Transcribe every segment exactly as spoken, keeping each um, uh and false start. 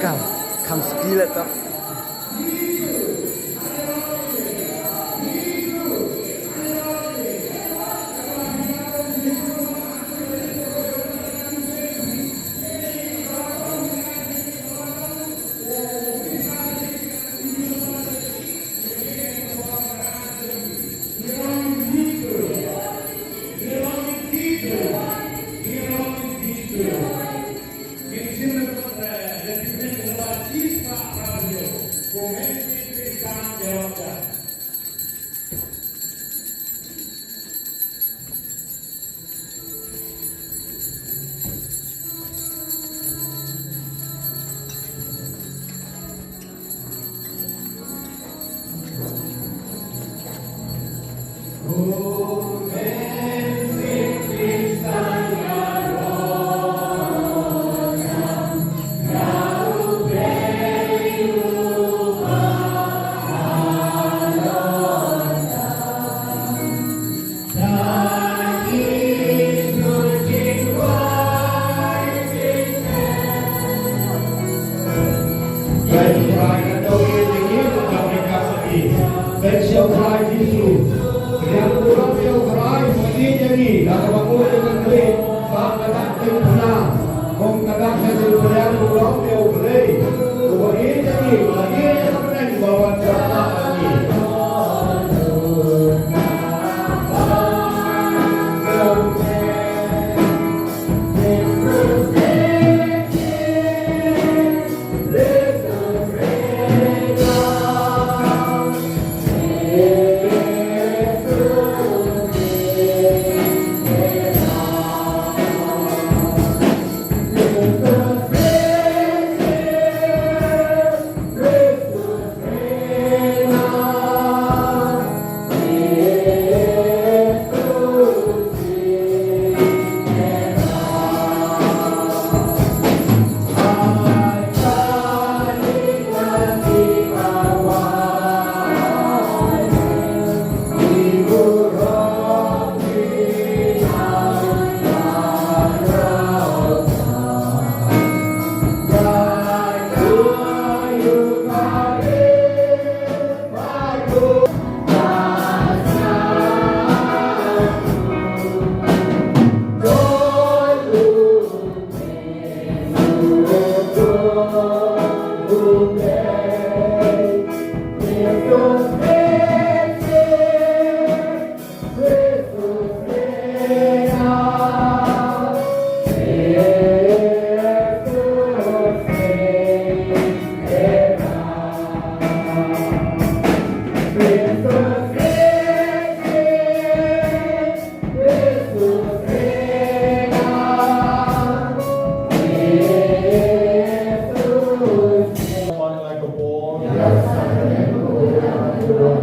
Kam, kam skill atau?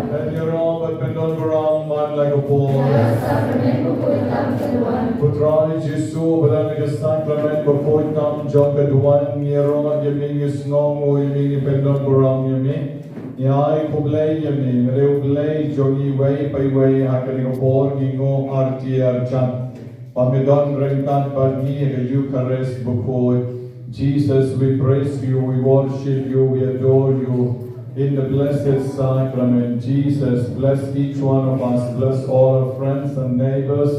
Pynïaid burom bad pyndonkam burom man la ka por. Ko Trai Jisu, ba don ha ka sakramen bakhuid tam jong ka duwan, ngi ïaroh ïa me, ngi sngewnguh ïa me, ngi pyndonkam burom ïa me. Ngi ai khublei ïa me, me dei U Blei jong ngi iwei pa iwei, ha kane ka por ngi nguh arti arjat ba me don ryngkat bad ngi ha ka Eucharist bakhuid. Jesus, we praise you, we worship you, we adore you in the blessed sacrament. Jesus, bless each one of us, bless all of and neighbors.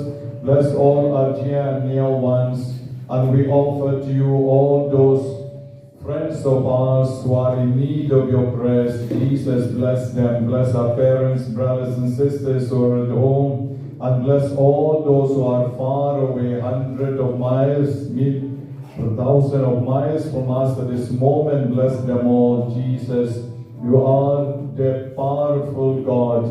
Bless all our dear and near ones. And we offer to you all those friends of ours who are in need of your prayers. Jesus, bless them. Bless our parents, brothers, and sisters who are at home. And bless all those who are far away, hundred of miles, mil-, a thousand of miles from us at this moment. Bless them all, Jesus. You are the powerful God.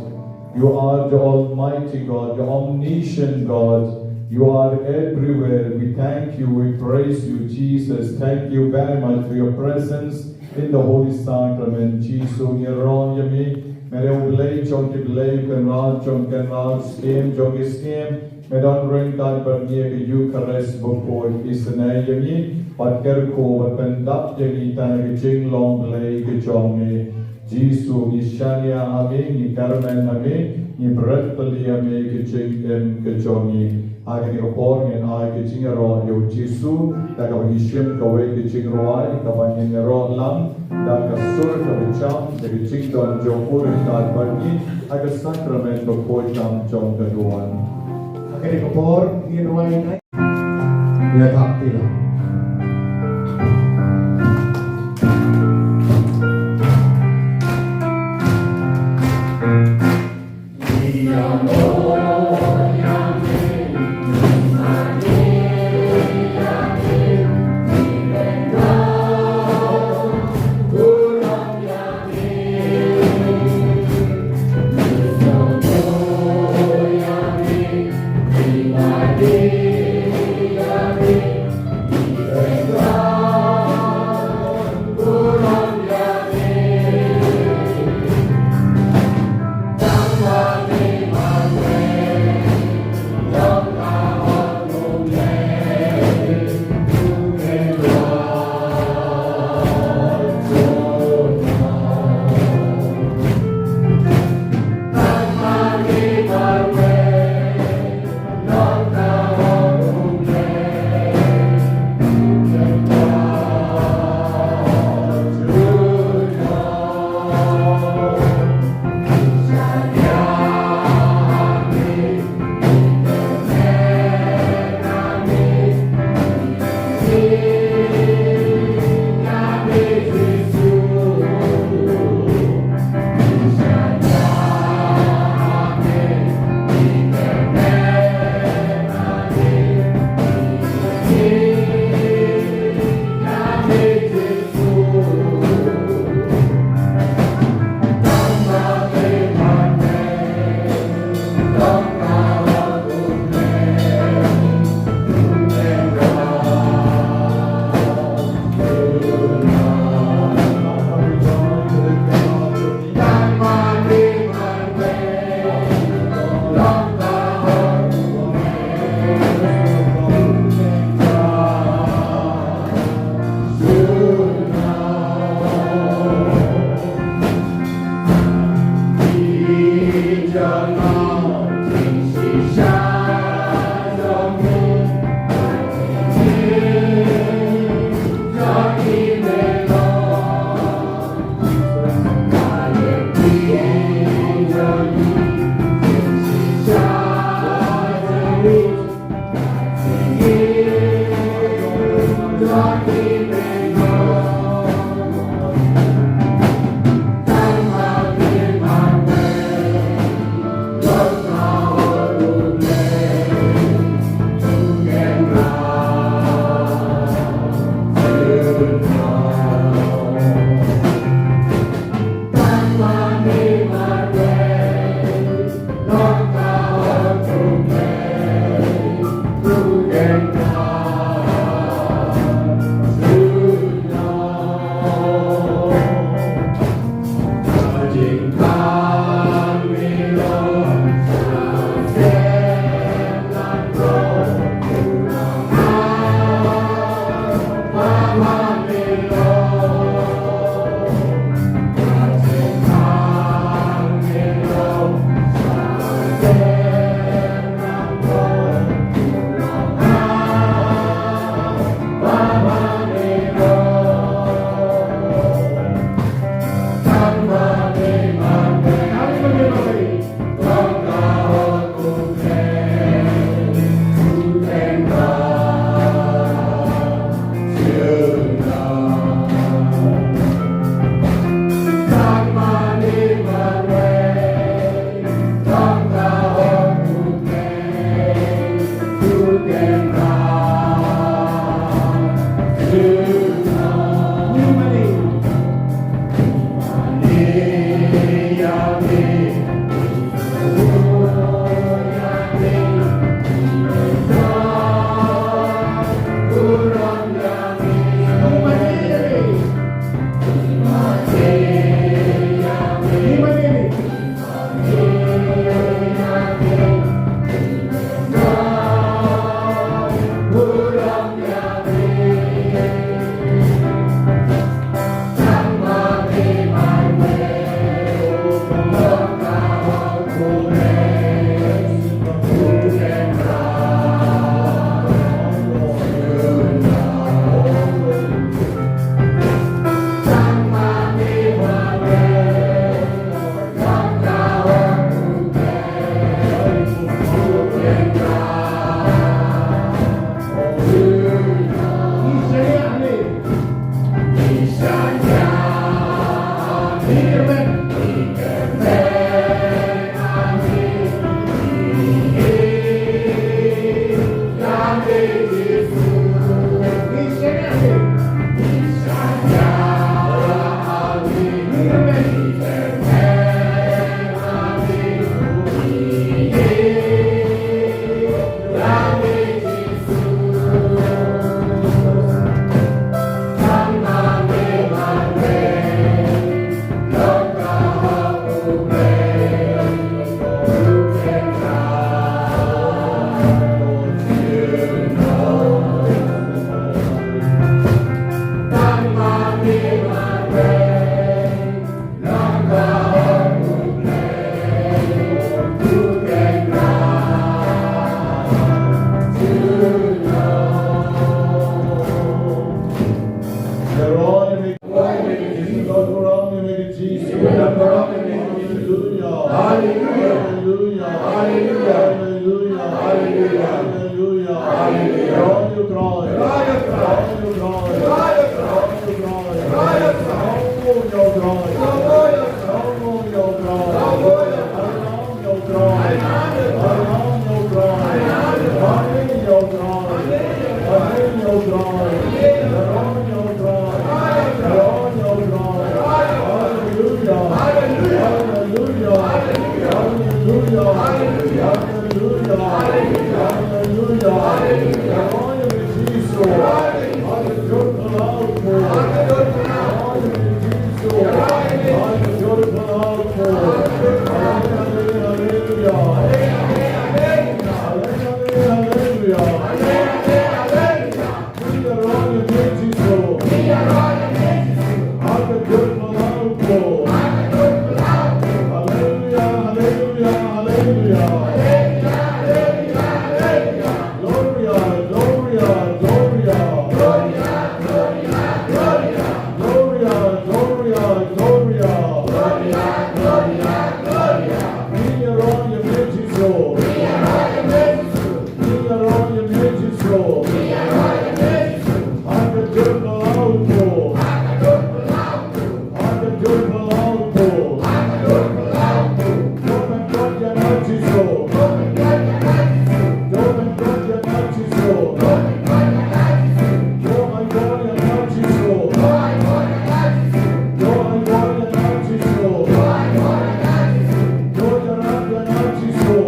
You are the Almighty God, the omniscient God. You are everywhere. We thank you, we praise you, Jesus. Thank you very much for your presence in the Holy Sacrament. Jisu, ngi ïaroh ïa me, me dei u Blei jong ki blei, u Kynrad jong ki kynrad, u Syiem jong ki syiem. Me don ryngkat bad ngi ha ka Eucharist bakhuid. Isynei ïa ngi, bad kyrkhu, bad pyndap ïa ngi tang ha ka jinglong Blei ka jong me. Jisu, ngi shaniah ha me, ngi kyrmen ha me, ngi bret pyrthei ha me ka jingim ka jong ngi. Ha kane ka por ngin ai ka jingïaroh ïa u Jisu, da kaba ngi shim kawei ka jingrwai, kaba ngin ïaroh lang da ka sur kaba jam, da ka jingdon jong u ryngkat bad ngi ha ka sakramen bakhuid tam jong ka duwan. Ha kane ka por ngin rwai. Ïa thap ti la.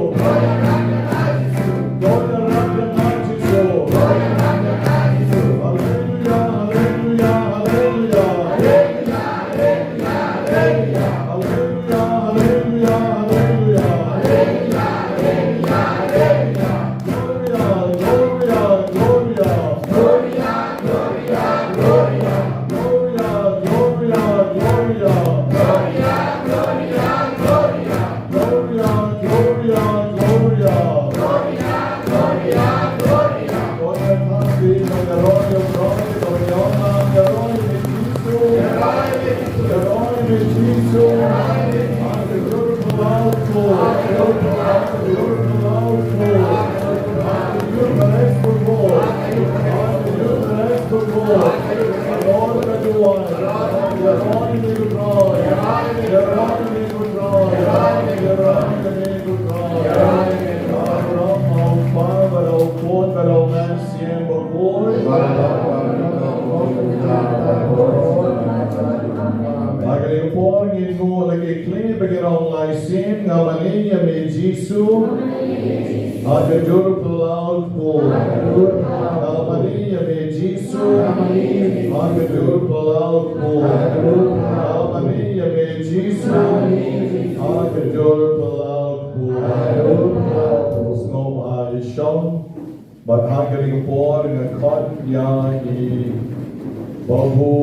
Gloria, Gloria, Gloria. Gloria, Gloria, Gloria, Gloria. Gloria, Gloria, Gloria. Ïaroh ïa u Trai, ïaroh ïa u Trai, ïaroh ïa u Trai. Ïaroh ïa u Trai. Ïaroh ïa u Trai. Ha kane ka por ngin ïoh la ki khleh ba ki ong lai sien, nga mane ïa me Jisu. Ha ka dur phyllaw kpur. Nga mane ïa me Jisu. Ha ka dur phyllaw kpur. Nga mane ïa me Jisu. Ha ka dur phyllaw kpur. Sngewbha ïa shong. Bad ha kane ka por nga khot ïa i Babu,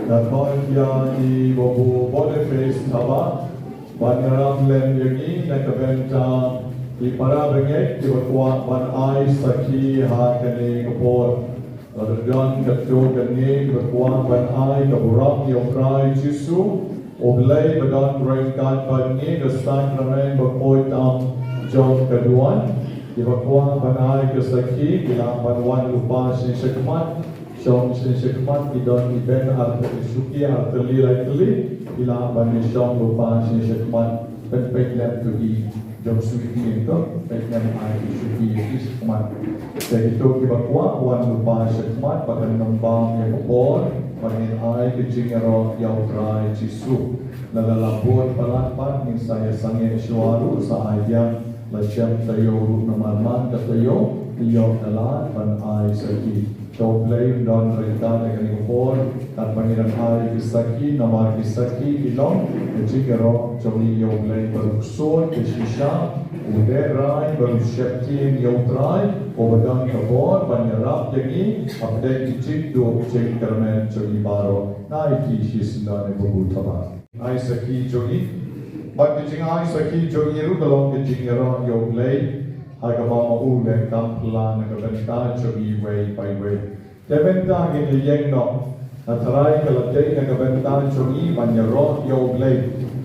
nga khot ïa i Babu Boniface Thabah ban ïarap lem ïa ngi na ka bynta i para bangeit kiba kwah ban ai sakhi ha kane ka por. Lada don katto katne ba kwah ban ai ka burom ïa U Trai Jisu, U Blei ba don ryngkat bad ngi, ka sakramen bakhuid tam jong ka duwan. Kiba kwah ban ai ka sakhi ki lah ban wan lypa sha shakmat. Shong sha shakmat, ki don ki bench ar tylli, shuki ar tylli lai tylli, ki lah ban ïa shong lypa sha shakmat. Pynpeit lem to ki jong shuki to, peit lem ai ki shuki ïa ki shakmat. Te kito kiba kwah wan lypa shakmat, ba kan ym bam ïa ka por ba ngin ai ka jingïaroh ïa U Trai Jisu. Lada la bud palat pat, ngin sa ïa sangeh shuwa ruh, sa ai biang. La shem taïew ruh namar man ka taïew, ïoh ka lad ban ai sakhi. To U Blei un don ryngkat ha kane ka por, katba ngi dang ai ki sakhi, namar ki sakhi ki long ka jingïaroh jong ngi ïa U Blei. Ba u ksuid ka shisha u deh rai, ba u sheptieng ïa U Trai, uba don ka bor ban ïarap ïa ngi hapdeng ki jingduh jingkyrmen jong ngi baroh. Nai ki shi syndon ïa u Babu Thabah. Ai sakhi jong ngi. Bad ka jingai sakhi jong ngi ruh ka long ka jingïaroh ïa U Blei ha kaba ma u u leh kam phylla na ka bynta jong ngi iwei pa iwei. Te mynta ngin ïeng noh, nga tharai ka la dei na ka bynta jong ngi ban ïaroh ïa U Blei.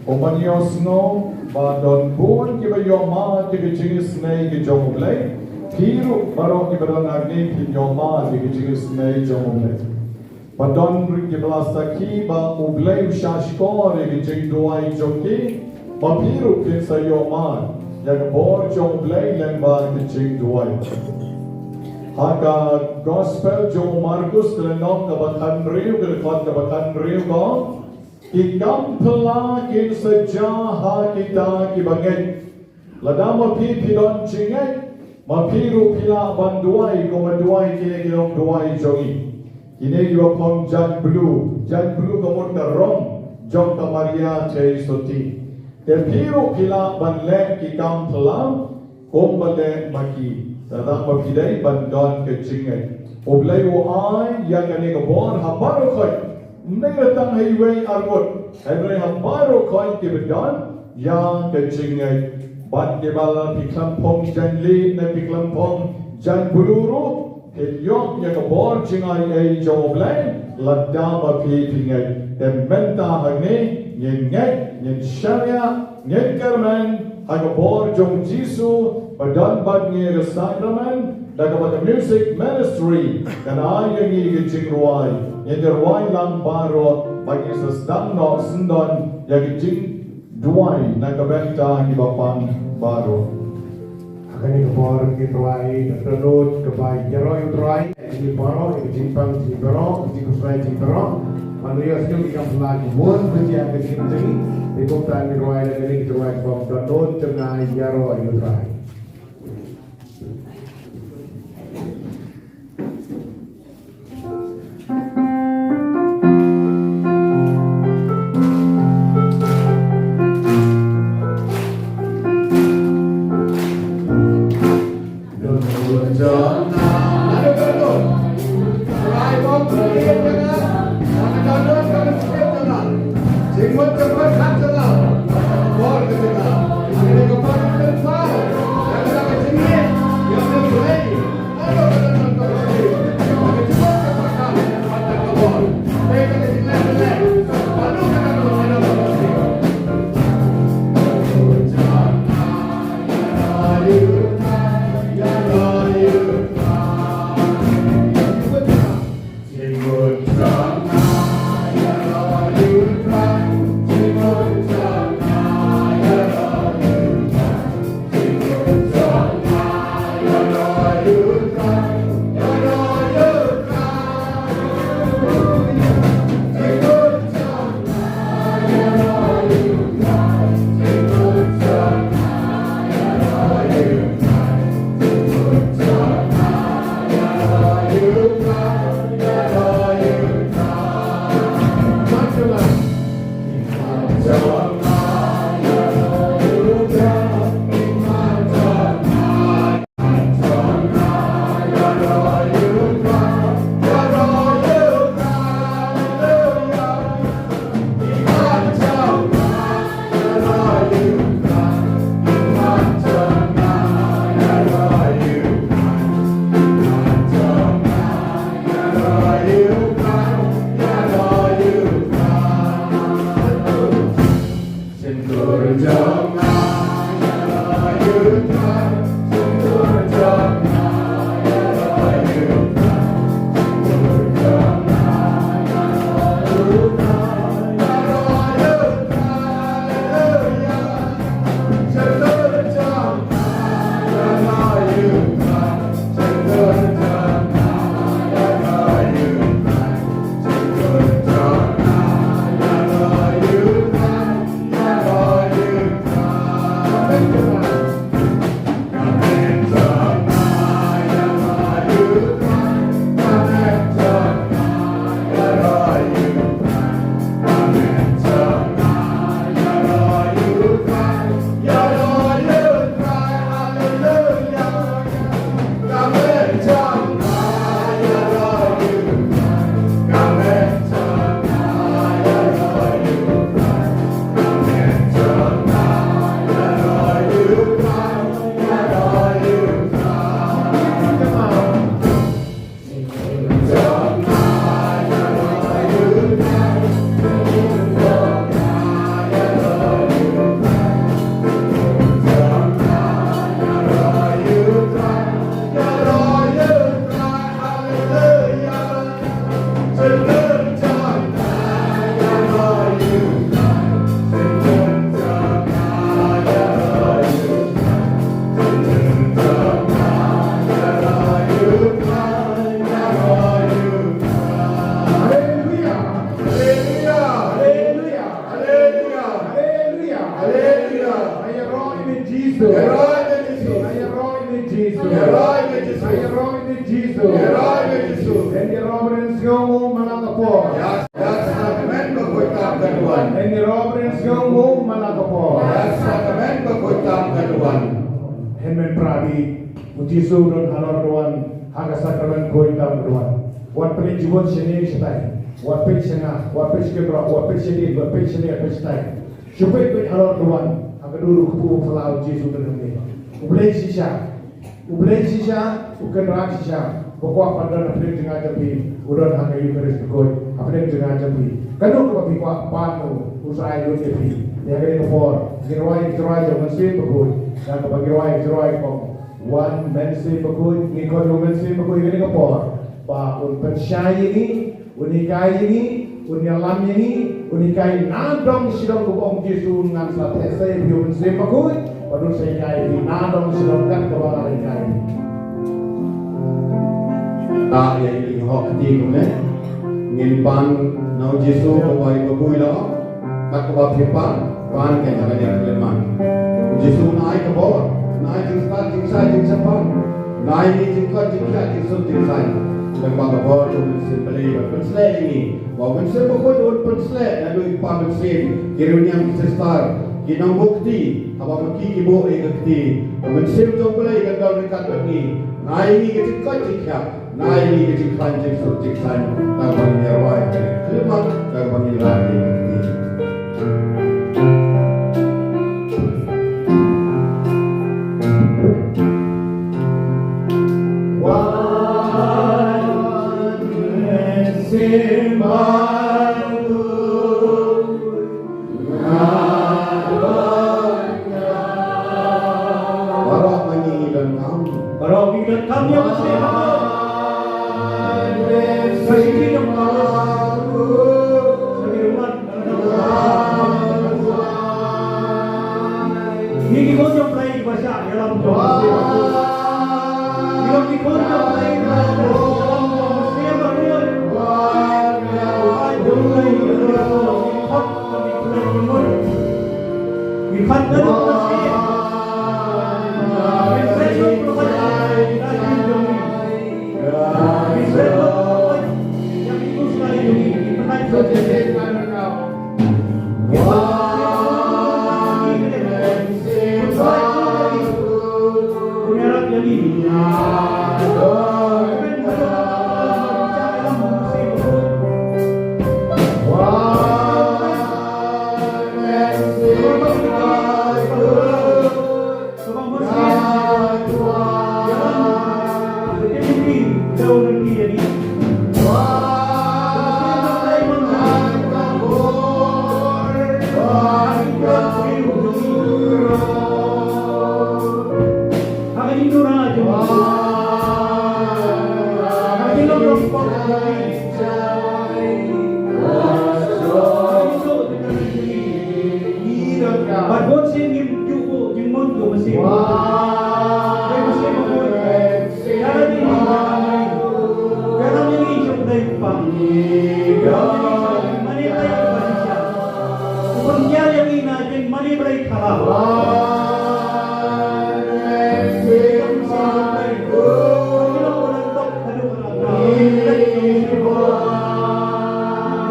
Kumba ngi ïohsngew ba don bun kiba ïoh mad ïa ka jingisynei ka jong U Blei. Phi ruh baroh kiba don hangne phin ïoh mad ïa ka jingisynei jong U Blei. Ba don ruh kiba la sakhi ba U Blei u shahshkor ïa ka jingduwai jong ki, ba phi ruh phin sa ïoh mad ïa ka bor jong U Blei lyngba ka jingduwai. Ha ka Gospel jong u Markus ka lynnong kaba khathynriew, ka dkhot kaba khathynriew ka ong, ki kam phylla kin sa jia ha kita kiba ngeit. Lada ma phi phi don jingngeit, ma phi ruh phi lah ban duwai, kumba duwai kine ki long duwai jong ngi. Kine kiba phong jaiñ blue, jaiñ blue ka mut ka rong jong ka Maria Theisotti. Te phi ruh phi lah ban leh ki kam phylla kumba leh ma ki, lada ma phi dei ban don ka jingngeit. U Blei u ai ïa kane ka bor ha baroh khoit. Ym dei tang ha iwei ar ngut, hynrei ha baroh khoit kiba don ïa ka jingngeit. Bad kiba la phi khlem phong jaiñ lieh ne phi khlem phong jaiñ blue ruh, phin ïoh ïa ka bor jingaiei jong U Blei lada ma phi phi ngeit. Te mynta hangne ngin ngeit, ngin shaniah, ngin kyrmen ha ka bor jong U Jisu ba don bad ngi ha ka sakramen, da kaba ka music ministry kan ai ïa ngi ka jingrwai. Ngin ïa rwai lang baroh bad ngin sa sdang noh syndon ïa ka jingduwai na ka bynta kiba pang baroh. Ha kane ka por ngin rwai da ka dohnud kaba ïaroh ïa U Trai. Ngi baroh, ngi jingpang jingbaroh, ngi jingkhuslai jingbaroh. Ban ïoh sngewthuh ïa ka pla ki bun, ba jia ka jingtei. Kumta ngin rwai da kane ka jingrwai kong Dohnud Jong Nga Ïaroh ïa U Trai. Haleluya. Haleluya. Haleluya. Haleluya. Haleluya. Haleluya. Haleluya. Ïaroh ïa u Jisu. Ïaroh ïa u Jisu. Ïaroh ïa u Jisu. Ïaroh ïa u Jisu. Ïaroh ïa u Jisu. Ïaroh ïa u Jisu. Hynrei ïaroh ba dang sngewbha man la ka por. Ïa, ïa, sa ka met ba khuid tam ka duwan. Hynrei ïaroh ba dang sngewbha man la ka por. Ïa, sa ka met ba khuid tam ka duwan. Hynmen pra di. U Jisu u don halor duwan ha ka sakramen khuid tam ka duwan. Wat pynleit jingmut shane shatai. Wat peit sha nga, wat peit sha kynroh, wat peit sha dien, wat peit shane, wat peit shatai. Shu peit peit halor duwan ha ka dur u kpu u phyllaw u Jisu u don hangne. U Blei shisha. U Blei shisha, u Kynrad shisha. Ba kwah ban don hapdeng jong nga jong phi, u don ha ka Eukharist bakhuid hapdeng jong nga jong phi. Kano kaba phi kwah ban u, u Trai lut ïa phi. Ïa kane ka por ngin rwai ka jingrwai jong u Mynsiem Bakhuid. Ïa kaba ngin rwai ka jingrwai kong Wan Mynsiem Bakhuid, ngi khot ïa u Mynsiem Bakhuid ha kane ka por ba un pynshai ïa ngi, un hikai ïa ngi, un ïalam ïa ngi, un hikai nadong shadong kaba ong Jisu ngan sa theh sa ïa phi u Mynsiem Bakhuid, bad un sa hikai ïa phi nadong shadong kat kaba la hikai. Ta ïa ngi hok ti kumne. Ngin pan na u Jisu kaba ïa bakhuid la. Kat kaba phi pan. Ban ka ïa kane ka khyllipmat. U Jisu un ai ka bor, un ai jingstad jingshai jingshemphang, un ai ïa ngi jingkoit jingkhiah jingsuk jingsaiñ. Lyngba ka bor jong u Mynsiem Blei ban pynsleh ïa ngi. Ba u Mynsiem Bakhuid un pynsleh naduh i kpa mynsiem, ki riewniam ki sister, ki nongbuh kti, haba ma ki ki buh ïa ka kti. U Mynsiem jong u Blei kan don ryngkat bad ngi. Un ai ïa ngi ka jingkoit jingkhiah. Nai ngi ka jingkhlaiñ jingsuk jingsaiñ, tang ba ngin ïa rwai ïa ka khyllipmat, tang ba ngin lait ïa ka kti. Baroh ma ngi ngi donkam. Baroh ngi donkam ïa ka Mynsiem. Sa shisien ïa ka Mynsiem. Sa ngi rumat. Ngi ki khun jong U Blei ba shah ïalam jong U Mynsiem. Ngi long ki khun jong U Blei ba shah ïalam jong U Mynsiem. Ngi khot. Bad bun sien ngim ju buh jingmut ïa u Mynsiem. Ïa u Mynsiem u buh. Ïa u Mynsiem u buh. Ïa u Mynsiem u buh. Ïa u Mynsiem u buh. Ïa u Mynsiem u buh. Mane ïa u Mynsiem u buh. U pynjah ïa ngi na jingmane brei thala. Ïa u Mynsiem u buh. Ïa u Mynsiem u buh.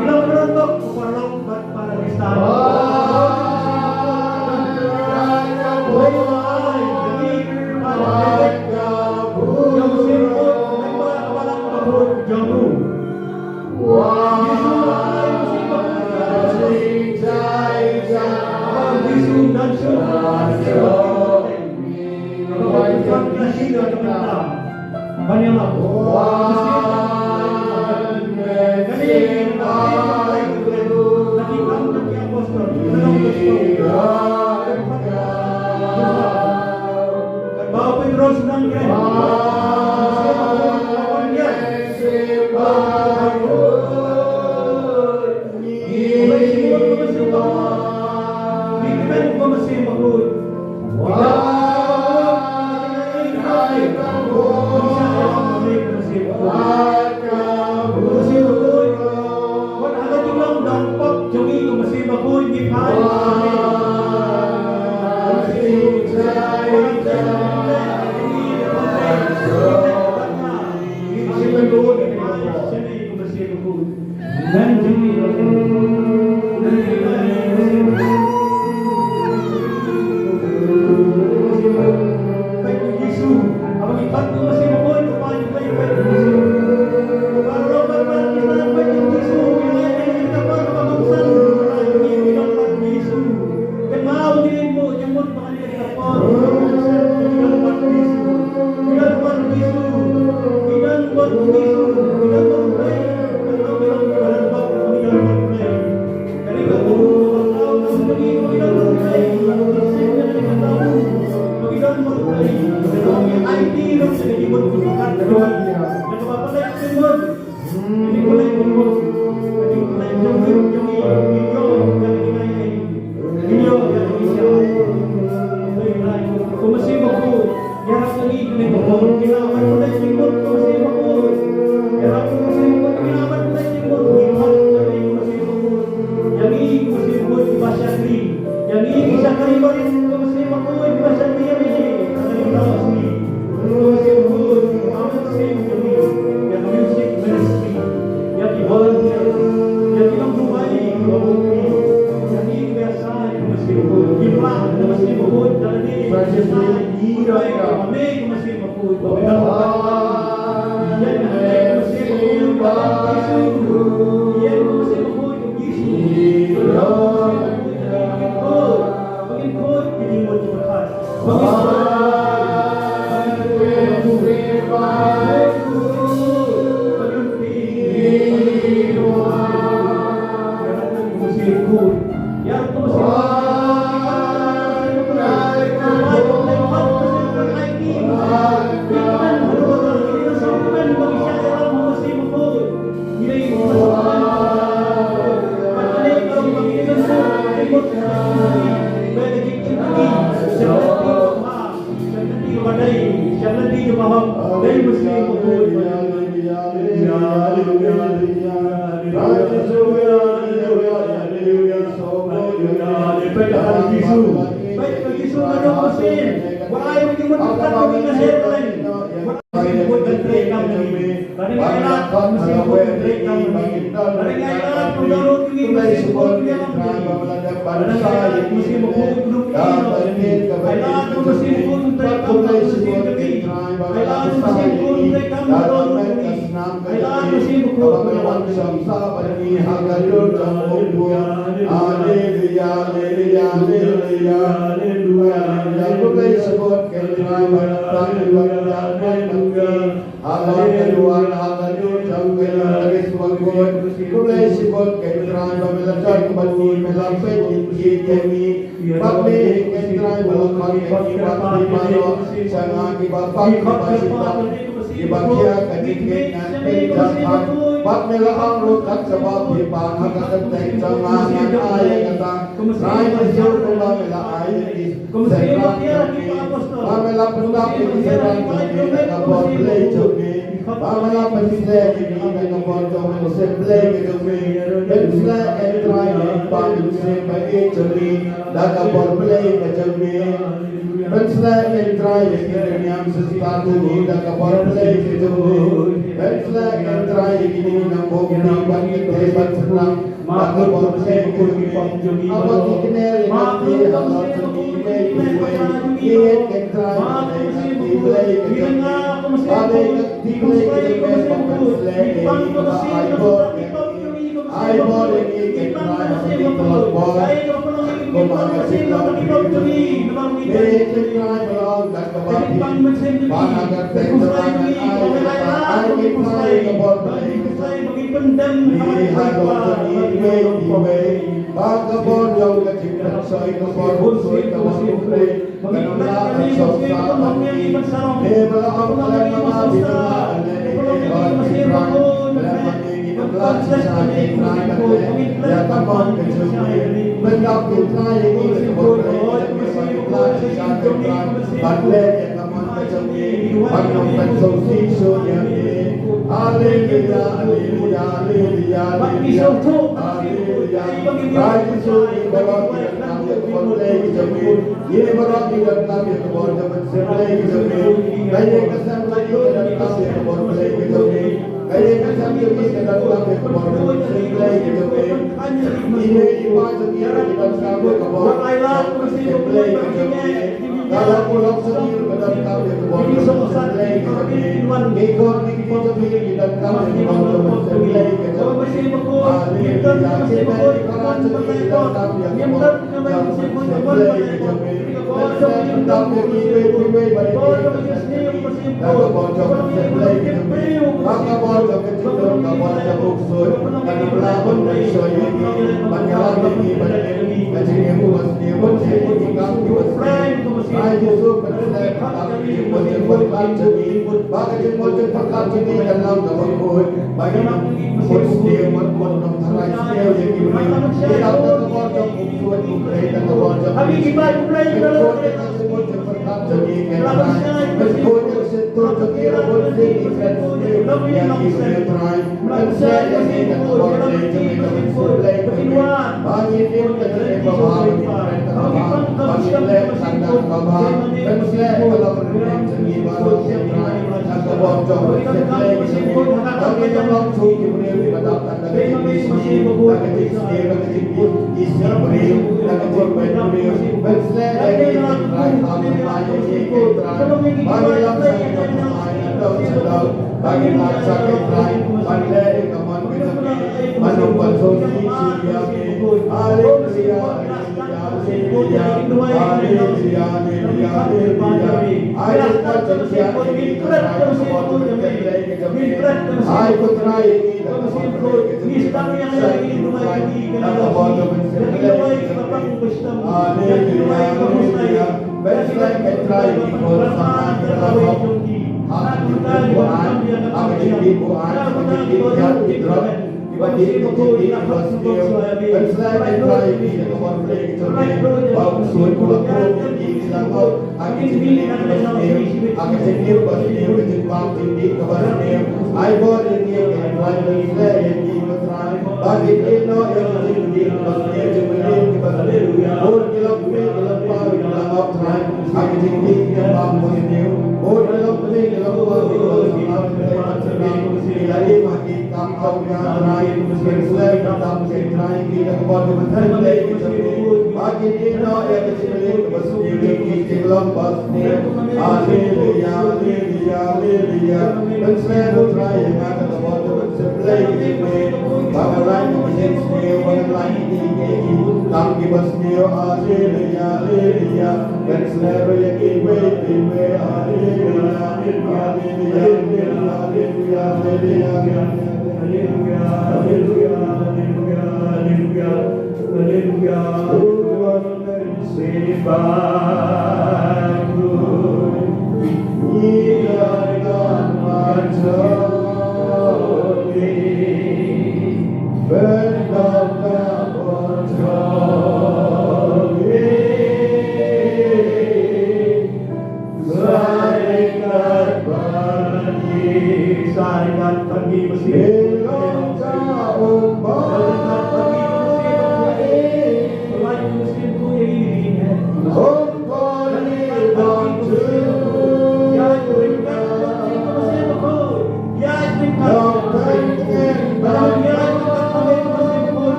Ïa u Mynsiem u buh. Para Khristan.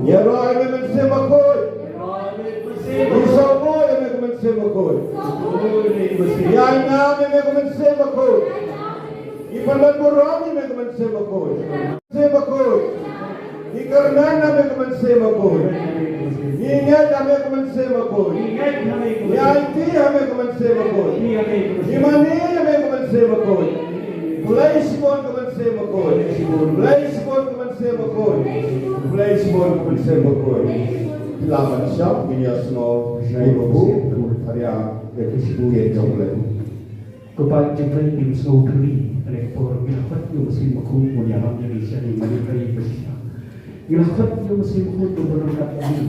Ïaroh ïa me Mynsiem Bakhuid. Ngi sngewbha ïa me Mynsiem Bakhuid. Ïa nga me Mynsiem Bakhuid. Ngi pynban burom ïa me Mynsiem Bakhuid. Mynsiem Bakhuid. Ngi kyrmen ïa me Mynsiem Bakhuid. Ngi ngeit ïa me Mynsiem Bakhuid. Ngi aiti ïa me Mynsiem Bakhuid. Ngi mane ïa me Mynsiem Bakhuid. Khublei shibun ko Mynsiem Bakhuid. Khublei shibun ko Mynsiem Bakhuid. Khublei shibun ko Mynsiem Bakhuid. Ki la ban shah, ngin ïa sngew shibun. Hynrei ïa ki shibun ïa jong lei. Ko Kpa jong ngi, ngim sngewthuh ïa kane ka por, ngi la khot ïa u Mynsiem Bakhuid ban ïalam ïa ngi sha ïing mane ka ïing bashisha. Ngi la khot ïa u Mynsiem Bakhuid ban pynryngkat ïa ngi.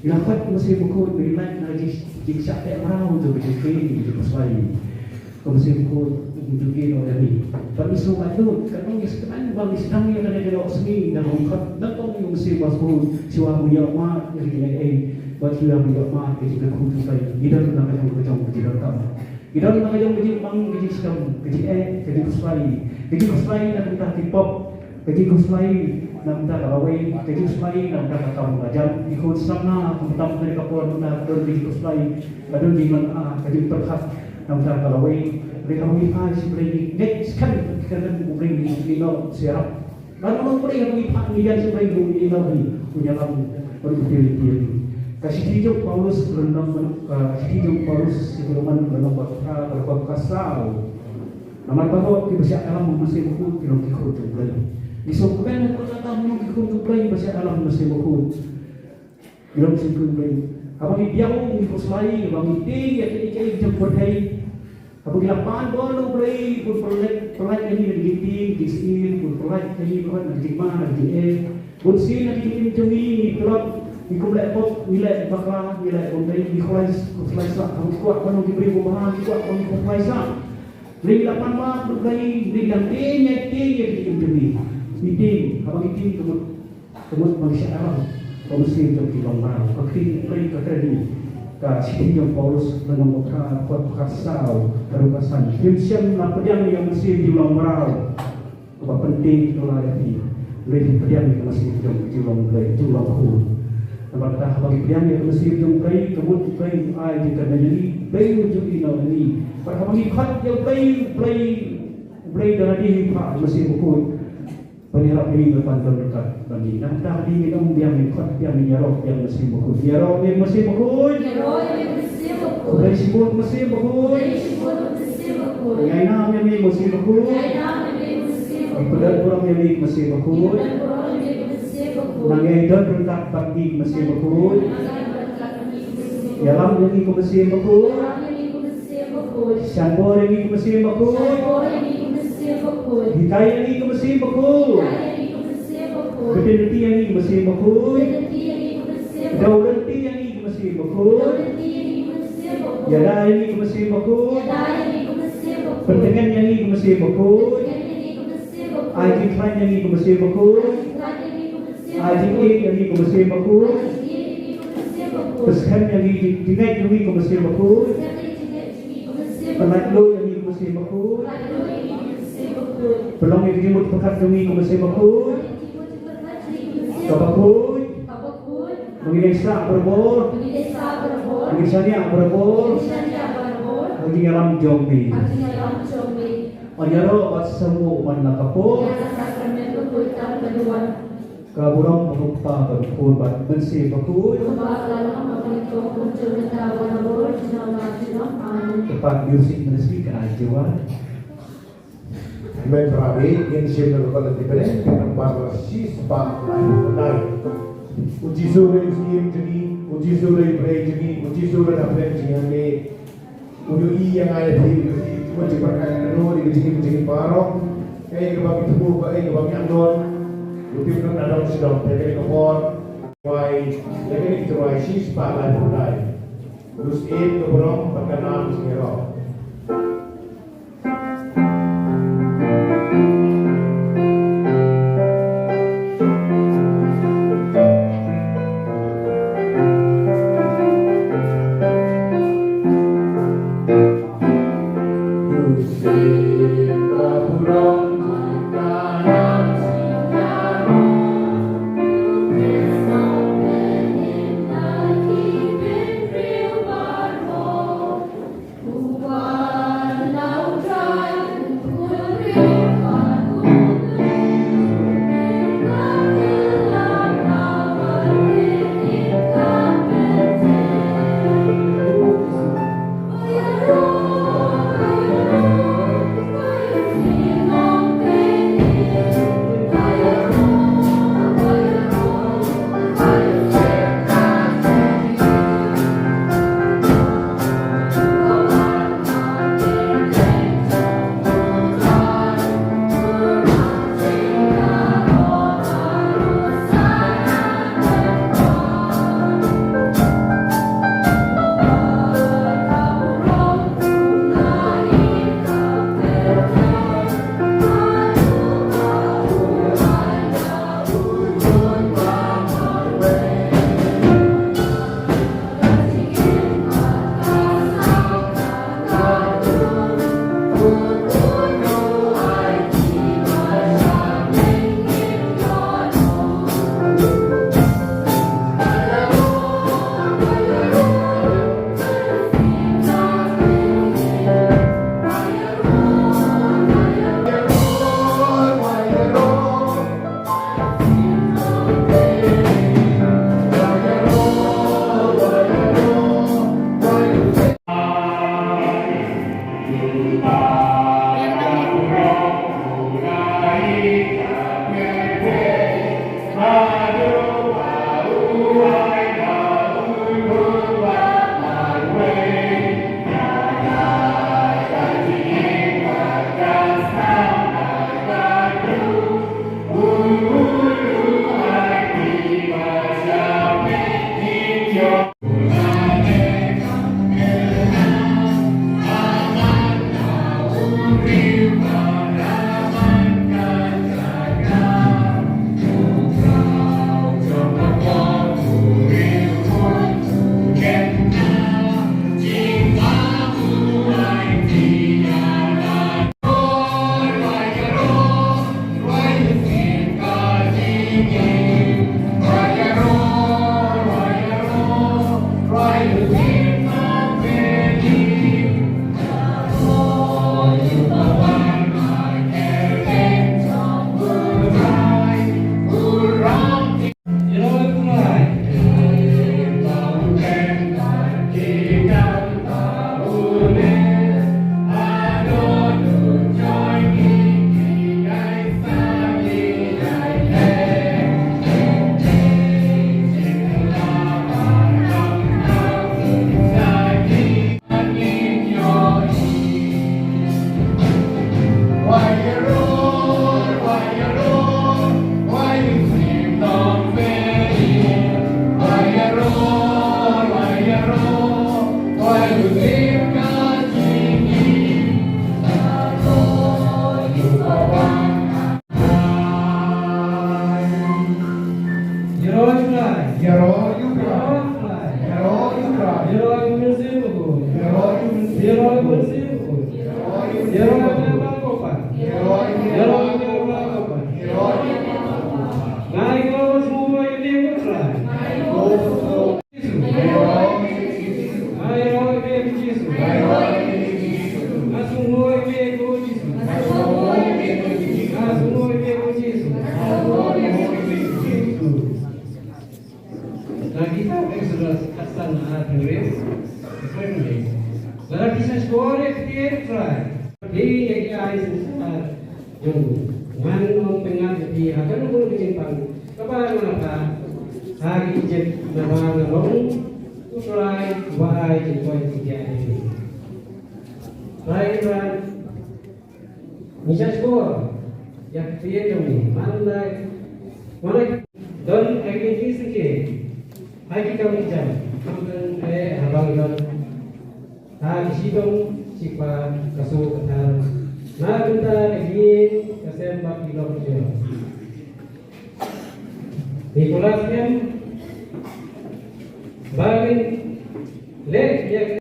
Nga khot Mynsiem Bakhuid ba in lait na ka jing, jingshah teh mraw jong ka jingtieng jong ka jingkhuslai. Ko Mynsiem Bakhuid, ngi ju ïeh noh ïa ngi. Bad ngi sngewbha lut, ka long ïa ka kmen ba ngi sdang ïa kane ka dohsngi, ngi khot nyngkong ïa u Mynsiem Bakhuid, shuwa ban ïoh mad ïa ka jingaiei, bad shuwa ban ïoh mad ïa ka jingkyrkhu jong U Blei. Ngi don na ka jong ka jong ka jingdonkam. Ngi don na ka jong ka jingpang, ka jingskhem, ka jingeh, ka jingkhuslai, ka jingkhuslai na ka bynta ki pop, ka jingkhuslai na ka bynta ka lawei, ka jingkhuslai na ka bynta ka kam ka jam. Ngi khot samla, ka bynta ka por, na ka don ka jingkhuslai, ka don jingmana, ka jingpyrkhat na ka bynta ka lawei. Hynrei haba ngi phai sha U Blei, ngi ngeit skhem, ka kyrdan U Blei ngi ïeh noh sha ïarap. Bad U Blei haba ngi phai ngi ïeng sha U Blei, U Blei u ïeh noh ïa ngi, u ïalam bad u pyntieng ïa ngi. Ka shithi jong u Paulus lynnong, ka shithi jong u Paulus sha ki Roman lynnong ba phra, lynnong ba phra saw. Namar baroh kiba shah ïalam ha u Mynsiem Bakhuid ki long ki khun jong U Blei. Ngi sngewkmen ha kata ka daw ngi long ki khun jong U Blei ba shah ïalam ha u Mynsiem Bakhuid. Ngi long ki khun jong U Blei. Haba ngi biang ngi khuslai, haba ngi tieng ïa kiei kiei ki jong ka pyrthei. Haba ngi la pan bor na U Blei, bun pyllait, pyllait ïa ngi na ki jingtieng, jingsyier, bun pyllait ïa ngi na ki jingma, na ki jingeh. Bun sien na ki jingim jong ngi, ngi tlot, ngi kum leh pop, ngi leh bakla, ngi leh bymdei, ngi khuslai, khuslai sah, haba ngi kwah ban long ki briew babha, ngi kwah ban ngi khuslai sah. Ngi la pan bor na U Blei, ngi dang tieng ïa, tieng ïa ki jingim jong ngi. Ngi tieng, haba ngi tieng ka mut, ka mut ba ngi shah ïalam, ka mynsiem jong ngi long mraw. Ka ktien U Blei ka kren, ka shithi jong u Paulus lynnong ba phra, dkhot ba khatsaw haduh khatsan. Ngim shym la pdiang ïa ka mynsiem jong ngi long mraw. Kaba pyntieng kylla ïa phi. Hynrei phi pdiang ïa ka mynsiem jong u jinglong Blei, jinglong khun. Namar kata haba ngi pdiang ïa ka mynsiem jong u Blei, ka mut u Blei u ai jingkyrmen ïa ngi, u Blei u ju ïeh noh ïa ngi. Bad haba ngi khot ïa u Blei, u Blei, u Blei da lade u phah u Mynsiem Bakhuid ban ïarap ïa ngi, ban don ryngkat bad ngi. Namar kata hadien ngi ym biang, ngi khot biang, ngi ïaroh biang u Mynsiem Bakhuid. Ïaroh ïa u Mynsiem Bakhuid. Ïaroh ïa u Mynsiem Bakhuid. Khublei shibun Mynsiem Bakhuid. Khublei shibun Mynsiem Bakhuid. Ngi ai nam ïa me Mynsiem Bakhuid. Ngi ai nam ïa me Mynsiem Bakhuid. Ngi pyndonkam burom ïa me Mynsiem Bakhuid. Ngi pyndonkam burom ïa me Mynsiem Bakhuid. Nang ïai don ryngkat bad ngi Mynsiem Bakhuid. Nang ïai don ryngkat bad ngi Mynsiem Bakhuid. Ïalam ïa ngi ko Mynsiem Bakhuid. Ïalam ïa ngi ko Mynsiem Bakhuid. Shah bor ïa ngi ko Mynsiem Bakhuid. Shah bor ïa ngi ko Mynsiem Bakhuid. Hikai ïa ngi ko Mynsiem Bakhuid. Hikai ïa ngi ko Mynsiem Bakhuid. Kyrkhu ïa ngi ko Mynsiem Bakhuid. Kyrkhu ïa ngi ko Mynsiem Bakhuid. Kdew lynti ïa ngi ko Mynsiem Bakhuid. Kdew lynti ïa ngi ko Mynsiem Bakhuid. Ïada ïa ngi ko Mynsiem Bakhuid. Ïada ïa ngi ko Mynsiem Bakhuid. Pyntngen ïa ngi ko Mynsiem Bakhuid. Pyntngen ïa ngi ko Mynsiem Bakhuid. Ai jingkhlaiñ ïa ngi ko Mynsiem Bakhuid. Ai jingkhlaiñ ïa ngi ko Mynsiem Bakhuid. Ai jingkhlaiñ ïa ngi ko Mynsiem Bakhuid. Ai jingkhlaiñ ïa ngi ko Mynsiem Bakhuid. Pynskhem ïa ngi, jingngeit ïa ngi ko Mynsiem Bakhuid. Pynskhem ïa ngi, jingngeit ïa ngi ko Mynsiem Bakhuid. Pynlait luid ïa ngi ko Mynsiem Bakhuid. Pynlait luid ïa ngi ko Mynsiem Bakhuid. Pynlong ïa ka jingmut jingpyrkhat jong ngi ko Mynsiem Bakhuid. Pynlong ïa ka jingmut jingpyrkhat jong ngi ko Mynsiem Bakhuid. Kaba khuid. Kaba khuid. Ba ngin ïeng sah barabor. Ba ngin ïeng sah barabor. Ba ngin shaniah barabor. Ba ngin shaniah barabor. Ha ka jingïalam jong me. Ha ka jingïalam jong me. Ïaroh bad samla man la ka por. Ïa ka sakramen bakhuid tang ka duwan. Ka burom ba u Kpa bad u Khun bad u Mynsiem Bakhuid. Kaba la long ha ka nyngkong, kum junom, mynta bad barabor, junom la junom. Amen. Ka part music mynta shi ka ai jubab. Amen, para bangeit, ngin shim na ka Lati Bneng, ka nambar shispah laiphew khyndai. U Jisu u dei u Syiem jong ngi, u Jisu u dei u Blei jong ngi, u Jisu u dei u Blei jong ngi. U ïohi ïa nga ïa phi, u ïohi jingmut jingpyrkhat jong ngi, ïa ka jingim jong ngi baroh. Kaei kaba ngi thmu, kaei kaba ngi angnud. U tip ïa nga nadong shadong, te kane ka por. Wai, te kane ka por shispah laiphew khyndai. Us im ka burom bad ka nam jong ngi baroh. Ïaroh ïa u Trai. Ïaroh ïa u Trai. Ïaroh ïa u Mynsiem Bakhuid. Ïaroh ïa u Mynsiem Bakhuid. Ïaroh ïa u Mynsiem Bakhuid. Ïaroh ïa u Mynsiem Bakhuid. Ïaroh ïa u Mynsiem Bakhuid. Ïaroh ïa u Mynsiem Bakhuid. Nga ïaroh sngewbha ïa u Trai. Nga ïaroh sngewbha ïa u Jisu. Nga ïaroh ïa u Jisu. Nga ïaroh ïa u Jisu. Nga sngewbha ïa u Jisu. Nga sngewbha ïa u Jisu. Nga sngewbha ïa u Jisu. Na ka kitab Exodus khatsan, arphew wei, arphew wei. Lada phi sa shkor ïa ka ktien Trai, phi ïa ki ai synshar jong u. Ngan ym pyngngad ïa phi ha kano kano ka jingpang kaba nga la phah ha ki Ijipt, naba nga long U Trai uba ai jingkoit jingkhiah ïa phi. Trai Trai, ngi sa shkor ïa ka ktien jong me. Man la, man la don ha ki lynti syngkien, ha ki kam ki jam, khamtam eh haba ngi don ha ki shitong shipar, ka sur ka thar, na ka bynta ka jingïeit ka sem bad ki lok jong ngi. Ngi pura skhem ba ngin leh ïa ka,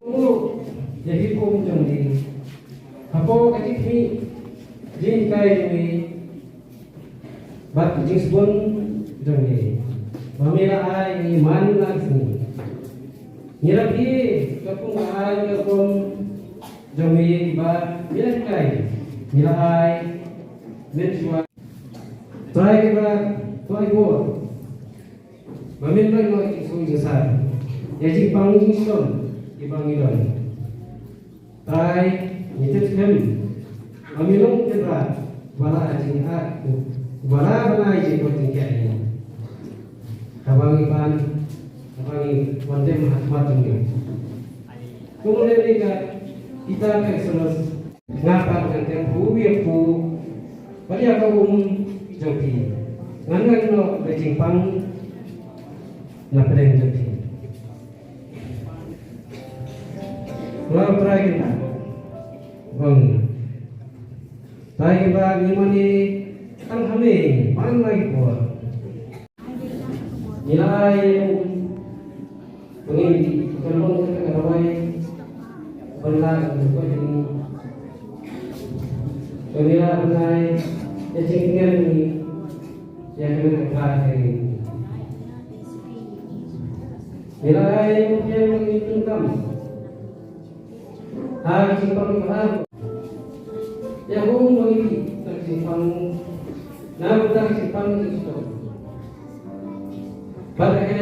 ïa ki hukum jong ngi hapoh ka jingkhmih jinghikai jong ngi bad ka jingsbun jong ngi ba me la ai ïa ngi man la ka sngi. Ngi la plie katkum ka aiñ ka rukom jong me ba me la hikai, me la ai mynshuwa. Trai Kynrad, to ai bor ba men pynlong ïa ki jingsngewsih ïa jingpang jingshitom kiba ngi don. Trai, ngi tip skhem ba me long u Kynrad ba la ai jingïarap, ba la ban ai jingkoit jingkhiah ïa ngi. Haba ngi pan, haba ngi wan dem ha khmat jong me. Kumne ïa ka kitab Exodus, nga pat ngan kyrkhu ïa phi bad ïa ka um jong phi. Ngan ngan noh ka jingpang na pdeng jong phi. Nga Trai Kynrad. Bang. Trai Kynrad, ngi mane tang ha me man la ki por. Ngi la ïa u, ba ngin ïa long kata ka dawai ban lah ïa u, ba ngin ïa lah ban ai ïa jingtngen ïa kane ka phad ka ri. Ngi la ai ïa u, ba ngin ïa long kata ka dawai. Ha ka jingpang ka ha. Ïa u ong ba ngi ïa ka jingpang, na ka bynta ka jingpang ka jingpang. Bad ka ïa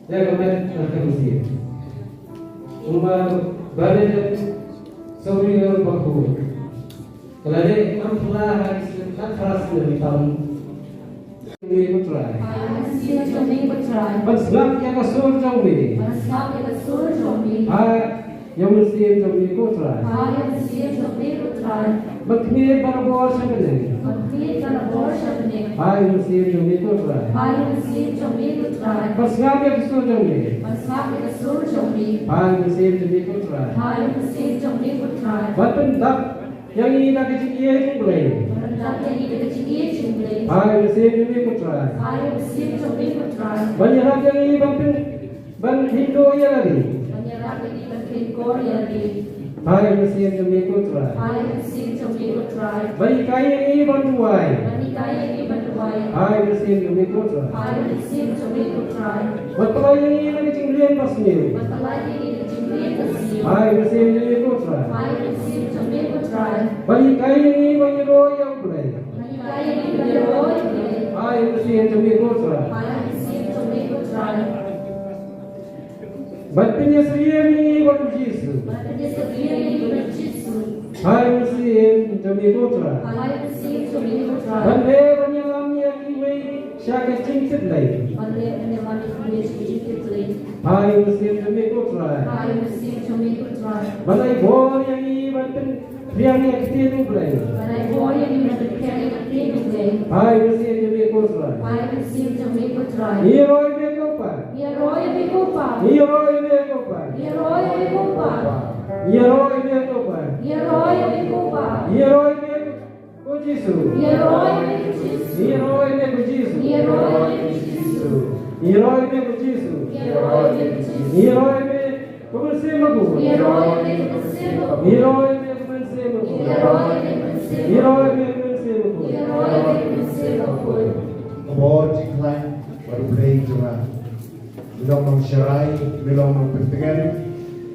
ka met ka mynsiem. Kumba ba ne da sawri ïa u Bakhuid. Ka la dei kam pla ha ki snem khatphra snem tam. Jong me ko Trai. Ha ïa u Mynsiem jong me ko Trai. Ban sngap ïa ka sur jong me. Ban sngap ïa ka sur jong me. Ha ïa u Mynsiem jong me ko Trai. Ha ïa u Mynsiem jong me ko Trai. Ban khmih ban bor sha bneng. Ban khmih ban bor sha bneng. Ha ïa u Mynsiem jong me ko Trai. Ha ïa u Mynsiem jong me ko Trai. Ban sngap ïa ka sur jong me. Ban sngap ïa ka sur jong me. Ha ïa u Mynsiem jong me ko Trai. Ha ïa u Mynsiem jong me ko Trai. Ban pyndap ïa ngi na ka jingïeit jong U Blei. Ban pyndap ïa ngi na ka jingïeit jong U Blei. Ha ïa u Mynsiem jong me ko Trai. Ha ïa u Mynsiem jong me ko Trai. Ban ïarap ïa ngi ban pyn, ban kheiñkor ïa lade. Ban ïarap ïa ngi ban kheiñkor ïa lade. Ha ïa u Mynsiem jong me ko Trai. Ha ïa u Mynsiem jong me ko Trai. Ban hikai ïa ngi ban duwai. Ban hikai ïa ngi ban duwai. Ha ïa u Mynsiem jong me ko Trai. Ha ïa u Mynsiem jong me ko Trai. Ban pynlait ïa ngi na ka jingleh basniew. Ban pynlait ïa ngi na ka jingleh basniew. Ha ïa u Mynsiem jong me ko Trai. Ha ïa u Mynsiem jong me ko Trai. Ban hikai ïa ngi ban ïaroh ïa U Blei. Ban hikai ïa ngi ban ïaroh ïa U Blei. Ha ïa u Mynsiem jong me ko Trai. Ha ïa u Mynsiem jong me ko Trai. Ban pynïasyriem ïa ngi bad U Jisu. Ban pynïasyriem ïa ngi bad U Jisu. Ha ïa u Mynsiem jong me ko Trai. Ha ïa u Mynsiem jong me ko Trai. Ban leh ban ïalam ïa kiwei sha ka jingtip lei. Ban leh ban ïalam ïa kiwei sha ka jingtip lei. Ha ïa u Mynsiem jong me ko Trai. Ha ïa u Mynsiem jong me ko Trai. Ban ai bor ïa ngi ban pynphriang ïa ka ktien U Blei. Ban ai bor ïa ngi ban pynphriang ïa ka ktien U Blei. Ha ïa u Mynsiem jong me ko Trai. Ha ïa u Mynsiem jong me ko Trai. Ngi ïaroh ïa me ko Pa. Ngi ïaroh ïa me ko Pa. Ngi ïaroh ïa me ko Pa. Ngi ïaroh ïa me ko Pa. Ngi ïaroh ïa me ko Pa. Ngi ïaroh ïa me ko Pa. Ngi ïaroh ïa me ko Jisu. Ngi ïaroh ïa me ko Jisu. Ngi ïaroh ïa me ko Jisu. Ngi ïaroh ïa me ko Jisu. Ngi ïaroh ïa me ko Jisu. Ngi ïaroh ïa me ko Mynsiem Bakhuid. Ngi ïaroh ïa me ko Mynsiem Bakhuid. Ngi ïaroh ïa me ko Mynsiem Bakhuid. Ngi ïaroh ïa me ko Mynsiem Bakhuid. Ngi ïaroh ïa me ko Mynsiem Bakhuid. Ka bor jingkhlaiñ bad U Blei jong nga. Me long nongsharai, me long nongpyntngen,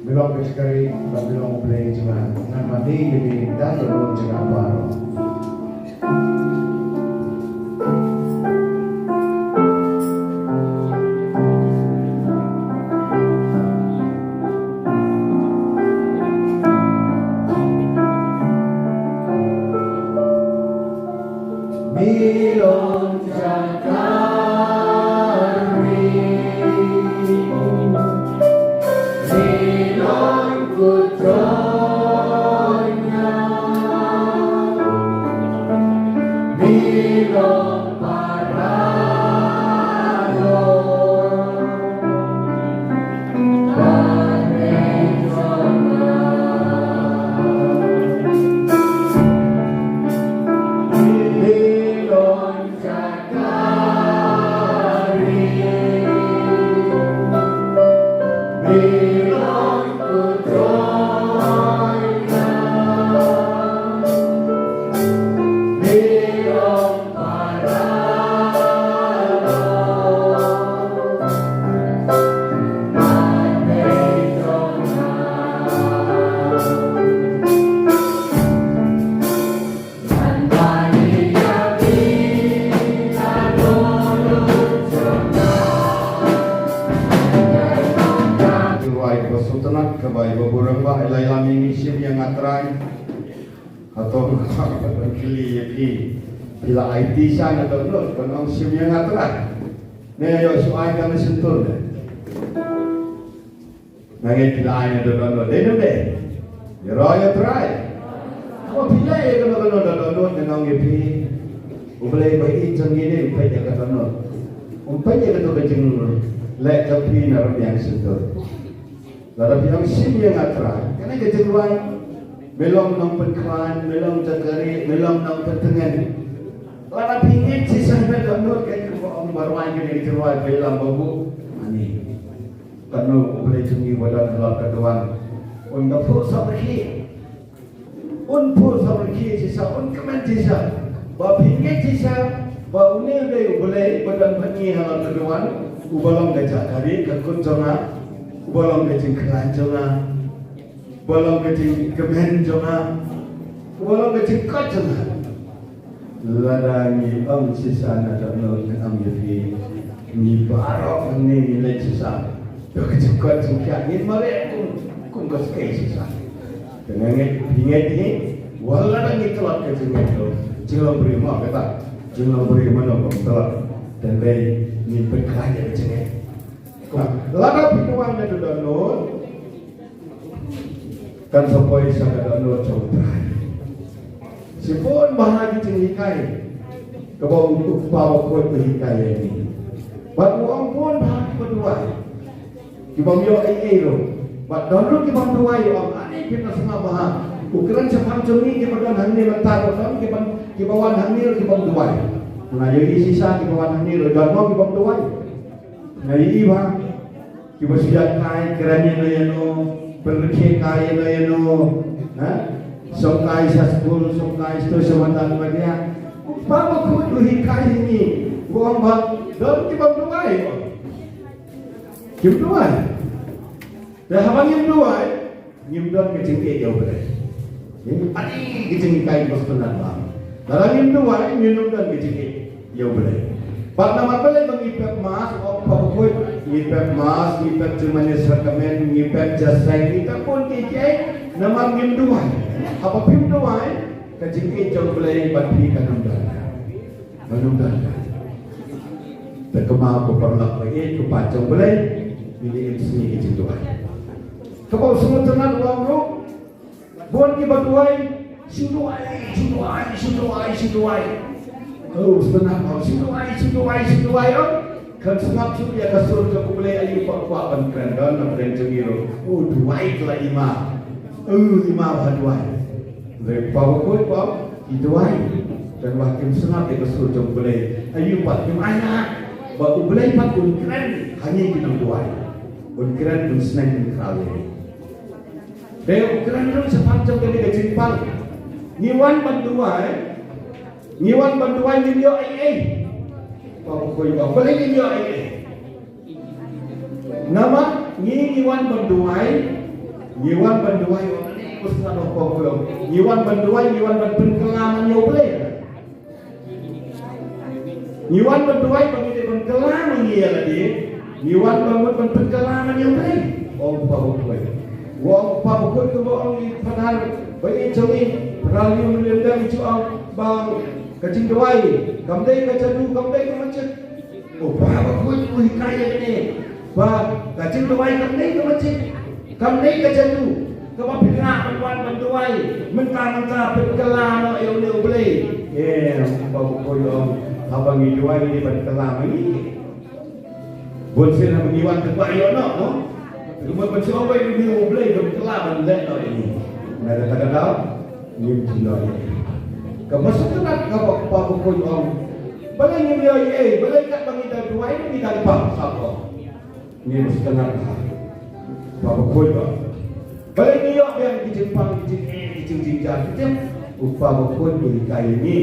me long ka shakri, bad me long U Blei jong nga. Ngan mane ïa me da ka dohnud jong nga baroh. Ka jingrwai kaba sngewtynnat kaba ïa babu rangbah, ïa la ïa la ngi shim ïa nga Trai. Hato nga ban kylli ïa phi, phi la aiti sha nga dohnud ban ong shim ïa nga Trai? Ne ïoh shu ai ka na shyntur ne? Nga ngeit phi la ai na dohnud, dei ne em dei? Ïaroh ïa U Trai. Haba phi leh ïa kano kano na dohnud, nga ong ïa phi, U Blei ba ïeit jong ngi ne um peit ïa ka dohnud. Um peit ïa kato ka jingleh jong phi na rymmiang shyntur. Lada phi ong shim ïa nga Trai, kane ka jingrwai, me long nongpynkhlaiñ, me long jakari, me long nongpyntngen. Lada phi ngeit shisha na dohnud, kane ka ong ba rwai kane ka jingrwai, ba ïalam ba buh. Ani. Kano U Blei jong ngi ba don halor ka duwan, un da phuh sawdong ki. Un phuh sawdong ki shisha, un kmen shisha. Ba phi ngeit shisha ba une u dei U Blei ba don bad ngi halor ka duwan, uba long ka jakari ka kut jong nga, uba long ka jingkhlaiñ jong nga, uba long ka jingkmen jong nga, uba long ka jingkoit jong nga. Lada ngi ong shisha na dohnud, ngan ong ïa phi, ngi baroh hangne ngi leit shisha da ka jingkoit jingkhiah, ngin mareh kum, kum ka skei shisha. Te nga ngeit, phi ngeit hi, wat lada ngi tlot ka jingngeit, to jinglong briew mo, kata jinglong briew mo, no, bym tlot. Te hynrei ngin pynkhlaiñ ïa ka jingngeit. Lada phi duwai na dohnud, kan sa poi sha ka dohnud jong U Trai. Shibun bha ki jinghikai kaba u Kpa Bakhuid u hikai ïa ngi. Bad u ong bun bha kiba duwai, kibym ïoh ei ei ruh. Bad don ruh kibym duwai, u ong, ani phin ïohsngew bha. U kren shaphang jong ngi kiba don hangne mynta ruh, don kiba, kiba wan hangne ruh kibym duwai. Nga ïohi shisha kiba wan hangne ruh don mo kibym duwai. Nga ïohi bha. Kiba shu ïaid kai kren ïano ïano, pynrkhie kai ïano ïano, ha? Shong kai sha skul, shong kai sha to sha mata ba dia. U Kpa Bakhuid u hikai ïa ngi, u ong ba don kibym duwai. Kim duwai. Te haba ngim duwai, ngim don ka jingïeit ïa U Blei. Ïa, adi ka jinghikai ba sngewtynnat bha. Lada ngim duwai, ngim don ka jingïeit ïa U Blei. Bad namar balei ba ngi pep Mass, u Kpa Bakhuid, ngi pep Mass, ngi pep jingmane sakramen, ngi pep jingïaseng, ngi pep bun kiei kiei, namar ngim duwai. Haba phim duwai, ka jingïeit jong U Blei bad phi kan ym don. Ban ym don. Te kumno ko paralok ba ïeit, ko paid jong U Blei, ngin ïa im sngi ka jingduwai. Kaba u sngewtynnat u ong ruh, bun kiba duwai, shu duwai, shu duwai, shu duwai, shu duwai. Oh, sngewtynnat, oh, shu duwai, shu duwai, shu duwai, oh. Kan sngap shuh ïa ka sur jong U Blei, aïu pat kwah ban kren, don na pdeng jong ngi ruh. Oh, duwai ka la i ma. Oh, i ma ha duwai. Hynrei Kpa Bakhuid, Kpa, ki duwai. Tang ba kim sngap ïa ka sur jong U Blei. Aïu pat kim ailad. Ba U Blei pat un kren ha ngi ki nongduwai. Un kren, un sneng, un khraw ïa ngi. Te u kren ruh shaphang jong kane ka jingpang. Ngi wan ban duwai. Ngi wan ban duwai, ngim ïoh ei ei. Ba u khuid ba, balei ngim ïoh ei ei? Namar ngi, ngi wan ban duwai. Ngi wan ban duwai. Ngi wan ban duwai, ngi wan ban pynkylla man ïa U Blei. Ngi wan ban duwai ba ngi dei ban kylla ma ngi ïa lade. Ngi wan ban mut ban pynkylla ma ngi ïa U Blei. Ong u Kpa Bakhuid. Ong u Kpa Bakhuid kumba ong i Phadar ba ïeit jong ngi, Phadar Lieh Mawlieh Lyngdoh, i ju ong ba ka jingduwai kam dei ka jadu, kam dei ka masjid. U Kpa Bakhuid u hikai ïa kane ba ka jingduwai kam dei ka masjid, kam dei ka jadu. Kaba phi lah ban wan ban duwai mynta mynta, pynkylla noh ïa une U Blei. Em, Kpa Bakhuid ong, haba ngi duwai ngi dei ban kylla ma ngi. Bun sien haba ngi wan, te kwah ïoh noh, mo. Te kumno ban shu ong ba ïa une U Blei ban kylla, ban leh noh ïa ngi? Nga kata ka daw ngim ju ïoh. Kaba sngewtynnat, kaba, Kpa Bakhuid ong, balei ngim ïoh ei ei? Balei katba ngi da duwai ngi da kpa sap ko? Ngi mut sngewtynnat bha. Kpa Bakhuid ba, balei ngi ïoh biang ki jingpang, ki jingeh, ki jingjynjar, ki jing... U Kpa Bakhuid u hikai ïa ngi,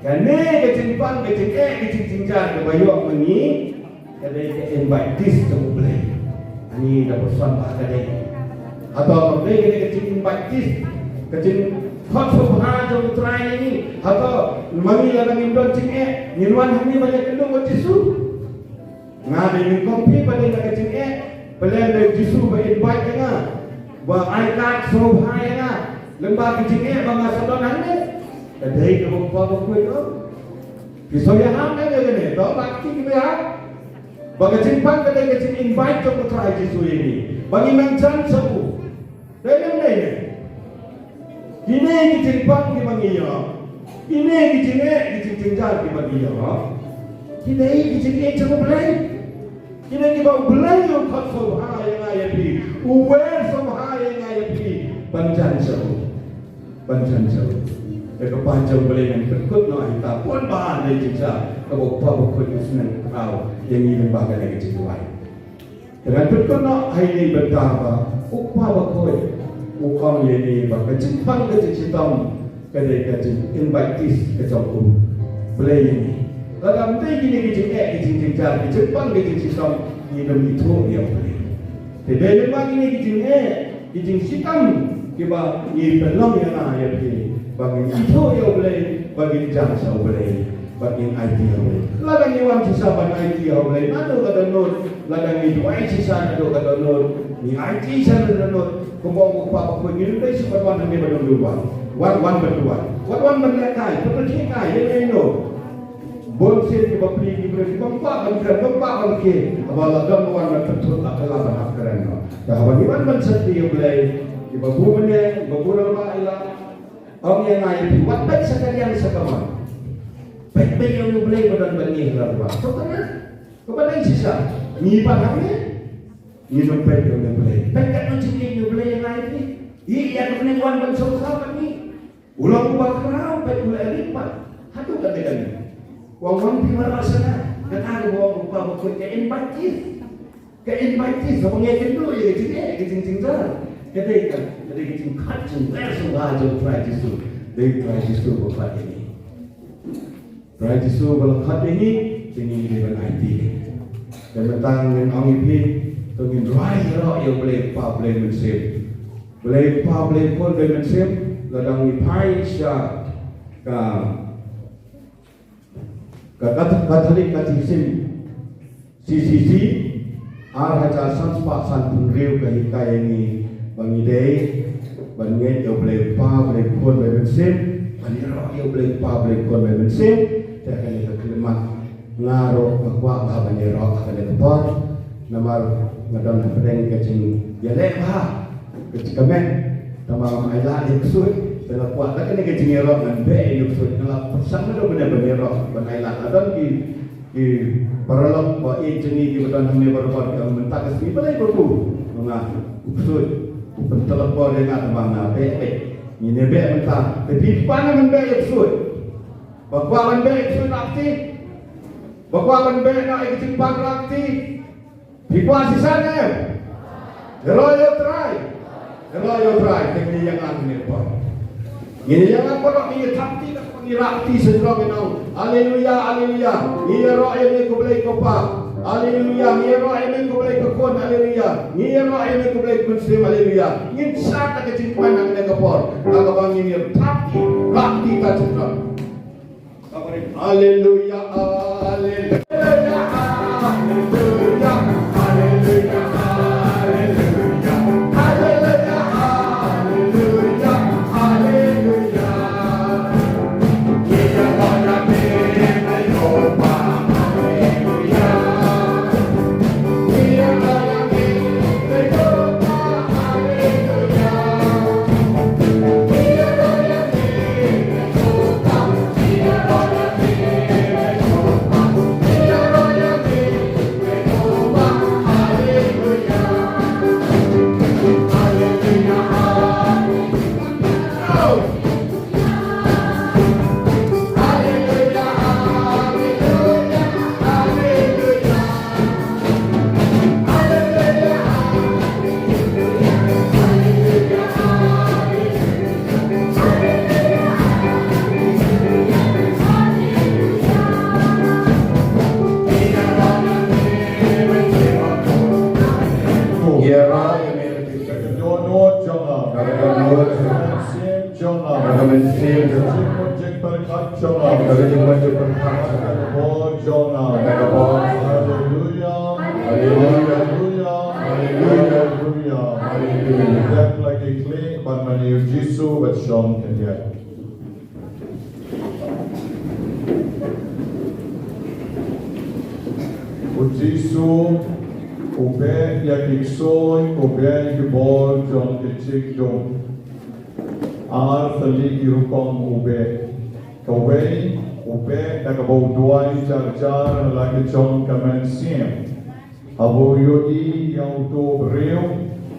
kane ka jingpang, ka jingeh, ka jingjynjar kaba ïoh ma ngi, ka dei ka invite list jong U Blei. Ani da pyrshang ba ka dei, hato ka dei ka dei ka jing invite list, ka jingkhot sngewbha jong U Trai ïa ngi? Hato ma ngi lada ngim don jingeh, ngin wan hangne ban ïakynduh bad U Jisu? Nga dei nyngkong phi ba dei na ka jingeh, pynlong da U Jisu ba invite ïa nga, ba ai ka sngewbha ïa nga lyngba ka jingeh ba nga sa don hangne. Ka dei kaba U Kpa Bakhuid u ong. Phi sngewbha ïa nga ne, ne, ne, to ba ki ki ba, ba ka jingpang ka dei ka jing invite jong U Trai Jisu ïa ngi ba ngin nang jan sha u. Dei ne, dei ne. Kine ki jingpang kiba ngi ïoh, kine ki jingeh, ki jingjynjar kiba ngi ïoh, ki dei ki jingeh jong U Blei. Kine kiba U Blei u khot sngewbha ïa nga ïa phi, u wer sngewbha ïa nga ïa phi ban jan sha u, ban jan sha u. Te ko Pa jong U Blei, ngan pynkut noh ïa kita, bun ba dei jingshah kaba U Kpa Bakhuid u sneng khraw ïa ngi lyngba kane ka jingduwai. Te ngan pynkut noh ha ine i bynta ba U Kpa Bakhuid u ong ïa ngi ba ka jingpang ka jingshitom ka dei ka jing invite list ka jong U Blei ïa ngi. Lada ym dei kine ki jingeh, ki jingjynjar, ki jingpang, ki jingshitom, ngin ym ithuh ïa U Blei. Te dei lyngba kine ki jingeh, ki jingshitom kiba ngi pynlong ïa nga ïa phi ba ngin ithuh ïa U Blei, ba ngin jan sha U Blei, ba ngin aiti ïa U Blei. Lada ngi wan shisha ban aiti ïa U Blei naduh ka dohnud, lada ngi duwai shisha naduh ka dohnud, ngi aiti shisha naduh ka dohnud, kumba ong U Kpa Bakhuid, ngin ym dei shuh ban wan hangne ban ym duwai. Wan, wan ban duwai. Wan, wan ban lehkai, pynlehkai ïa ngi noh. Bun sien ki bapli ki briew ki bym kwah ban kren, bym kwah ban kren. Haba la don wan ban pynthut, la kylla ban hap kren noh. Te haba ngi wan ban sngewthuh ïa U Blei, ki babu mynne, ki babu rangbah ila, ong ïa nga ïa phi, wat peit sha ka liang sha ka mon. Peit, peit ïa U Blei ba don bad ngi ha la ruh. To kane, kaba dei shisha, ngi pat hangne, ngin ym peit ïa U Blei. Peit katno jingïeit U Blei ïa nga ïa phi. Ïa, ïa kane wan ban sngewthuh bad ngi. U long uba khraw, peit u la rit pat. Haduh katta kane. Wan wan phi marwei shane. Kata ka ba ong U Kpa Bakhuid ka invite list. Ka invite list, haba ngi ïakynduh ïa ka jingeh, ka jingjynjar, ka dei ka, ka dei ka jingkhot jingwer sngewbha jong U Trai Jisu. Dei U Trai Jisu uba khot ïa ngi. Trai Jisu ba la khot ïa ngi, te ngi dei ban aiti. Te mynta ngin ong ïa phi, to ngin rwai ïaroh ïa U Blei Kpa Blei Mynsiem. Blei Kpa Blei Khun Blei Mynsiem, lada ngi phai sha ka, ka Cath-, Catholic Catechism, C C C, ar hajar san spah sanphew hynriew ka hikai ïa ngi ba ngi dei ban ngeit ïa U Blei Kpa Blei Khun Blei Mynsiem, ban ïaroh ïa U Blei Kpa Blei Khun Blei Mynsiem, te kane ka khyllipmat. Nga ruh nga kwah bha ban ïaroh ha kane ka por, namar nga don hapdeng ka jingïaleh bha, ka jingkmen, tangba ngam ailad ïa u ksuid, te nga kwah da kane ka jingïaroh ngan beh ïa u ksuid, nga la pyrshang naduh mynne ban ïaroh ban ailad. La don ki, ki paralok ba ïeit jong ngi kiba don hangne barabor ki ong mynta ka sngi balei babu, nga, u ksuid u pyntelep bor ïa nga, tangba nga beh beit. Ngin ïa beh mynta, te phi pat ngan beh ïa u ksuid. Ba kwah ban beh ïa u ksuid, la phi Ba kwah ban beh noh ïa ka jingpang rakti. Phi kwah shisha ne em? Ïaroh ïa U Trai. Ïaroh ïa U Trai. Te ngin ïa ngan ne por. Ngin ïa ngan por ngin ïa thap kti, ngin ïa rakti sha jrong ïa nong. Haleluya, haleluya. Ngin ïaroh ïa me ko Blei ko Pa. Haleluya. Ngin ïaroh ïa me ko Blei ko Khun. Haleluya. Ngin ïaroh ïa me ko Blei ko Mynsiem. Haleluya. Ngin shad da ka jingkmen ha kane ka por. Kaba ngin ïa thap kti, rakti ta sha jrong. Haleluya, haleluya, haleluya, haleluya, haleluya, haleluya, haleluya. Ïa ra ïa me. Ka dohnud jong nga. Ka dohnud jong nga. Mynsiem jong nga. Ka mynsiem jong nga. Jingmut jingpyrkhat jong nga. Ka jingmut jingpyrkhat jong nga. Ka bor jong nga. Ka bor. Haleluya. Haleluya. Haleluya. Haleluya. Haleluya. Dep la ki khlieh ban mane U Jisu bad shong khyndiat. U Jisu u beh ïa ki ksuid, u beh ïa ki bor jong ki jingdum. Ar tylli ki rukom u beh. Kawei, u beh da kaba u duwai jar jar ha la ki jong ka mynsiem. Haba u ïohi ïa uto u briew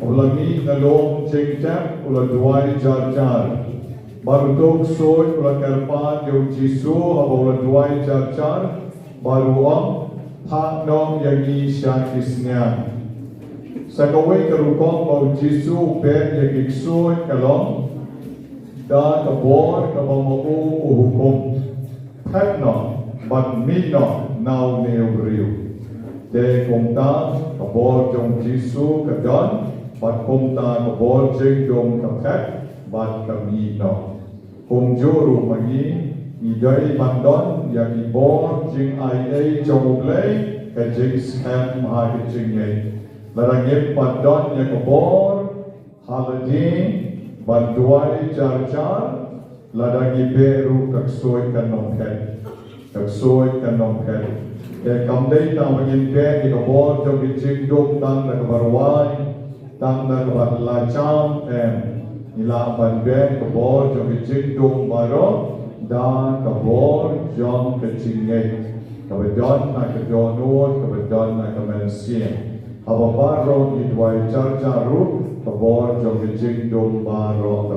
uba la mih na lum jingtep, u la duwai jar jar. Bad uto u ksuid u la kyrpad ïa U Jisu haba u la duwai jar jar, bad u ong, phah noh ïa ngi sha ki sniang. Sa kawei ka rukom ba U Jisu u beh ïa ki ksuid ka long, da ka bor kaba ma u u hukum. Phet noh, bad mih noh na une u briew. Te kumta, ka bor jong U Jisu ka don, bad kumta ka bor jingdum ka phet, bad ka mih noh. Kumjuh ruh ma ngi, ngi dei ban don ïa ki bor jingai ei jong U Blei, ka jingskhem ha ka jingngeit. Lada ngim pat don ïa ka bor, ha lade ban duwai jar jar, lada ngi beh ruh ka ksuid kan ym phet. Ka ksuid kan ym phet. Te kam dei tang ba ngin beh ïa ka bor jong ki jingdum tang da kaba rwai, tang da kaba la jam, em. Ngi lah ban beh ka bor jong ki jingdum baroh da ka bor jong ka jingngeit. Kaba don na ka dohnud, kaba don na ka mynsiem. Haba baroh ngi duwai jar jar ruh, ka bor jong ka jingdum baroh ka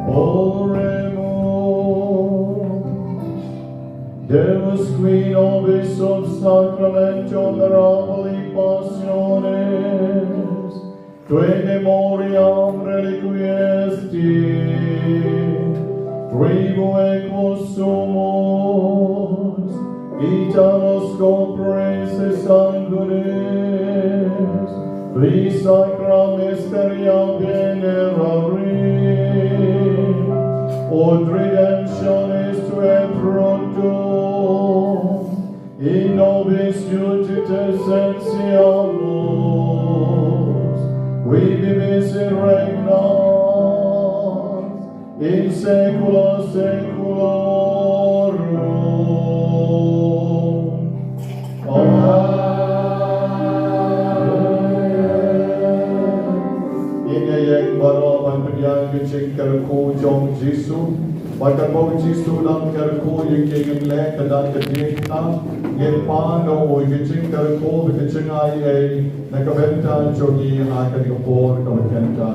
Oremus. Deus qui nobis sub sacramentum mirabili passionis, tue memoriam reliquisti, tribuequo sumus, itanos copres et sanguinis, qui sacra mysteria venerari, ut redemptionis tuae fructum, in nobis iuditus sentiamus, qui vivis et regnas in saecula saeculorum. Amen. Ngin ïeng baroh ban pdiang ka jingkyrkhu jong U Jisu. Bad katba U Jisu u dang kyrkhu ïa ki, ngin leh ka dak ka jingkyrkhu. Ngin pan ïa u ka jingkyrkhu bad ka jingai ei na ka bynta jong ngi ha kane ka por kaba kynta.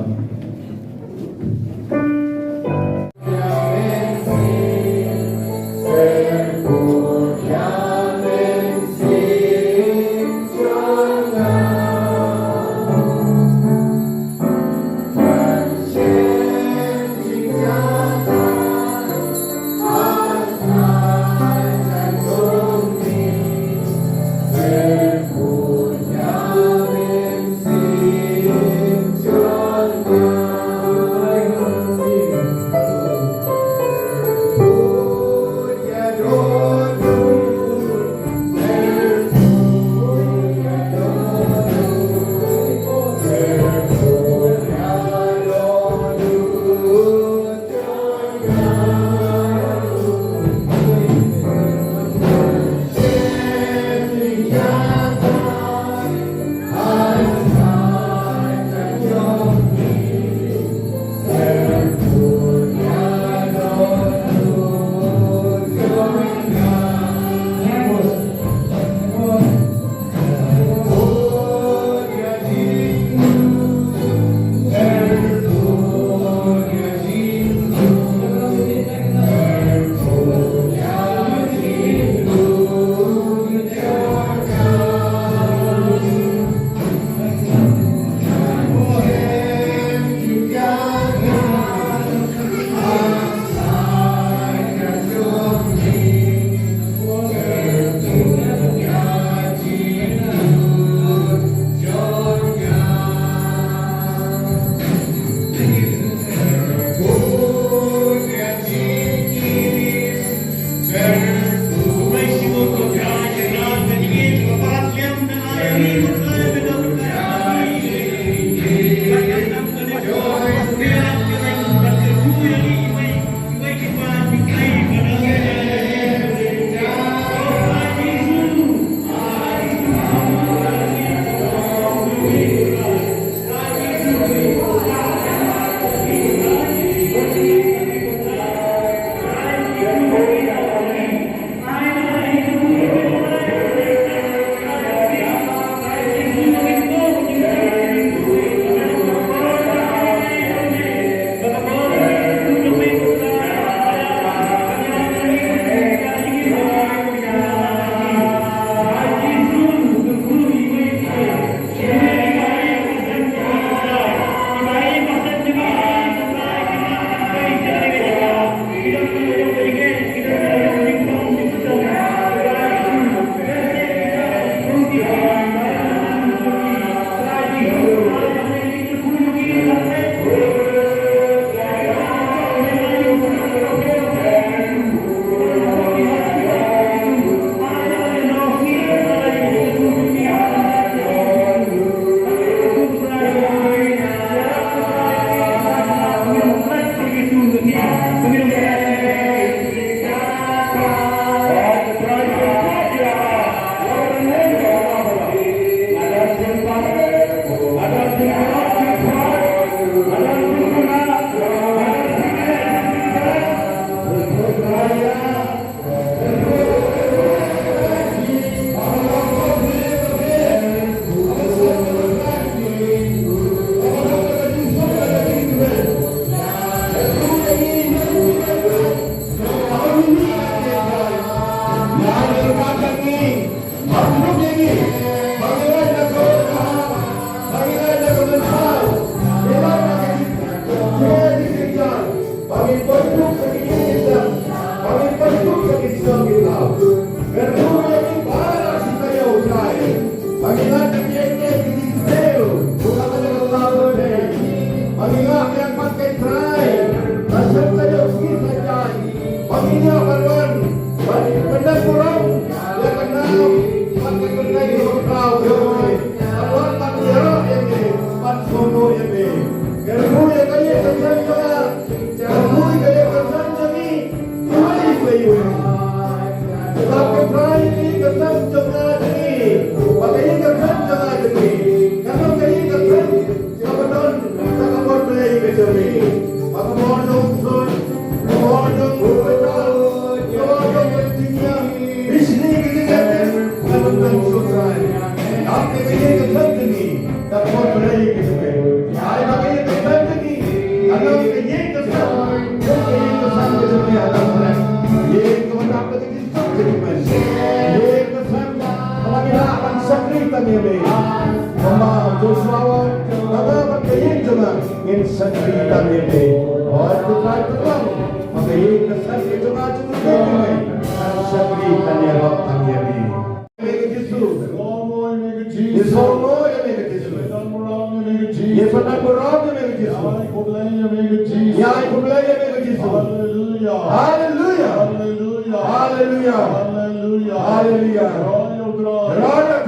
Ba ngin pynduh sa ki ïing ki sem, ba ngin pynduh sa ki shnong ki thaw. Kyrkhu ïa ngi baroh shi taïew, Trai. Ba ngin lait ki ïing ki sem, kumba ka la ong. Ba ngin lait ïa ka mat ka Trai, la shem taïew sngi sa jai. Ba ngin ïoh ban wan ban pyndep burom ïa ka nam bad ka kyrteng jong U Trai. Ban wan ban ïaroh ïa me, ban sngewthuh ïa me. Kyrkhu ïa ka ïing ka sem jong nga. Kyrkhu ïa ka ïing ka sem jong ngi, iwei pa iwei. Sngewbha ko Trai, ka ïing ka sem jong nga jong ngi, bad ka ïing ka sem jong nga jong ngi, kan long ka ïing ka sem kaba don sa ka bor Blei ka jong me. Ba ka bor jong u ksuid, ka bor jong u hospital, ka bor jong u engineer, bishni ka jingïaid, kan long jong u Trai. Ap ïa ka ïing ka sem jong ngi da ka bor Blei ka jong me. Ai ba ka ïing ka sem jong ngi kan long ka ïing ka sem, ka ïing ka sem ka jong me ha Nasareth. Ïing kaba nang ka jingïaseng jong me. Ïing ka sem kaba ngi lah ban shakri tang ïa me. Kumba u Joshua u ong, tang ba ka ïing jong nga ngin shakri tang ïa me. Hooid ko Trai, tang ba ka ïing ka sem ka jong nga jong me, kan shakri tang ïa me. Ïa me ko Jisu. Ngi sngewbha ïa me ko Jisu. Ngi pyndap burom ïa me ko Jisu. Ngi ai khublei ïa me ko Jisu. Haleluia. Haleluia. Haleluia. Haleluia. Haleluia.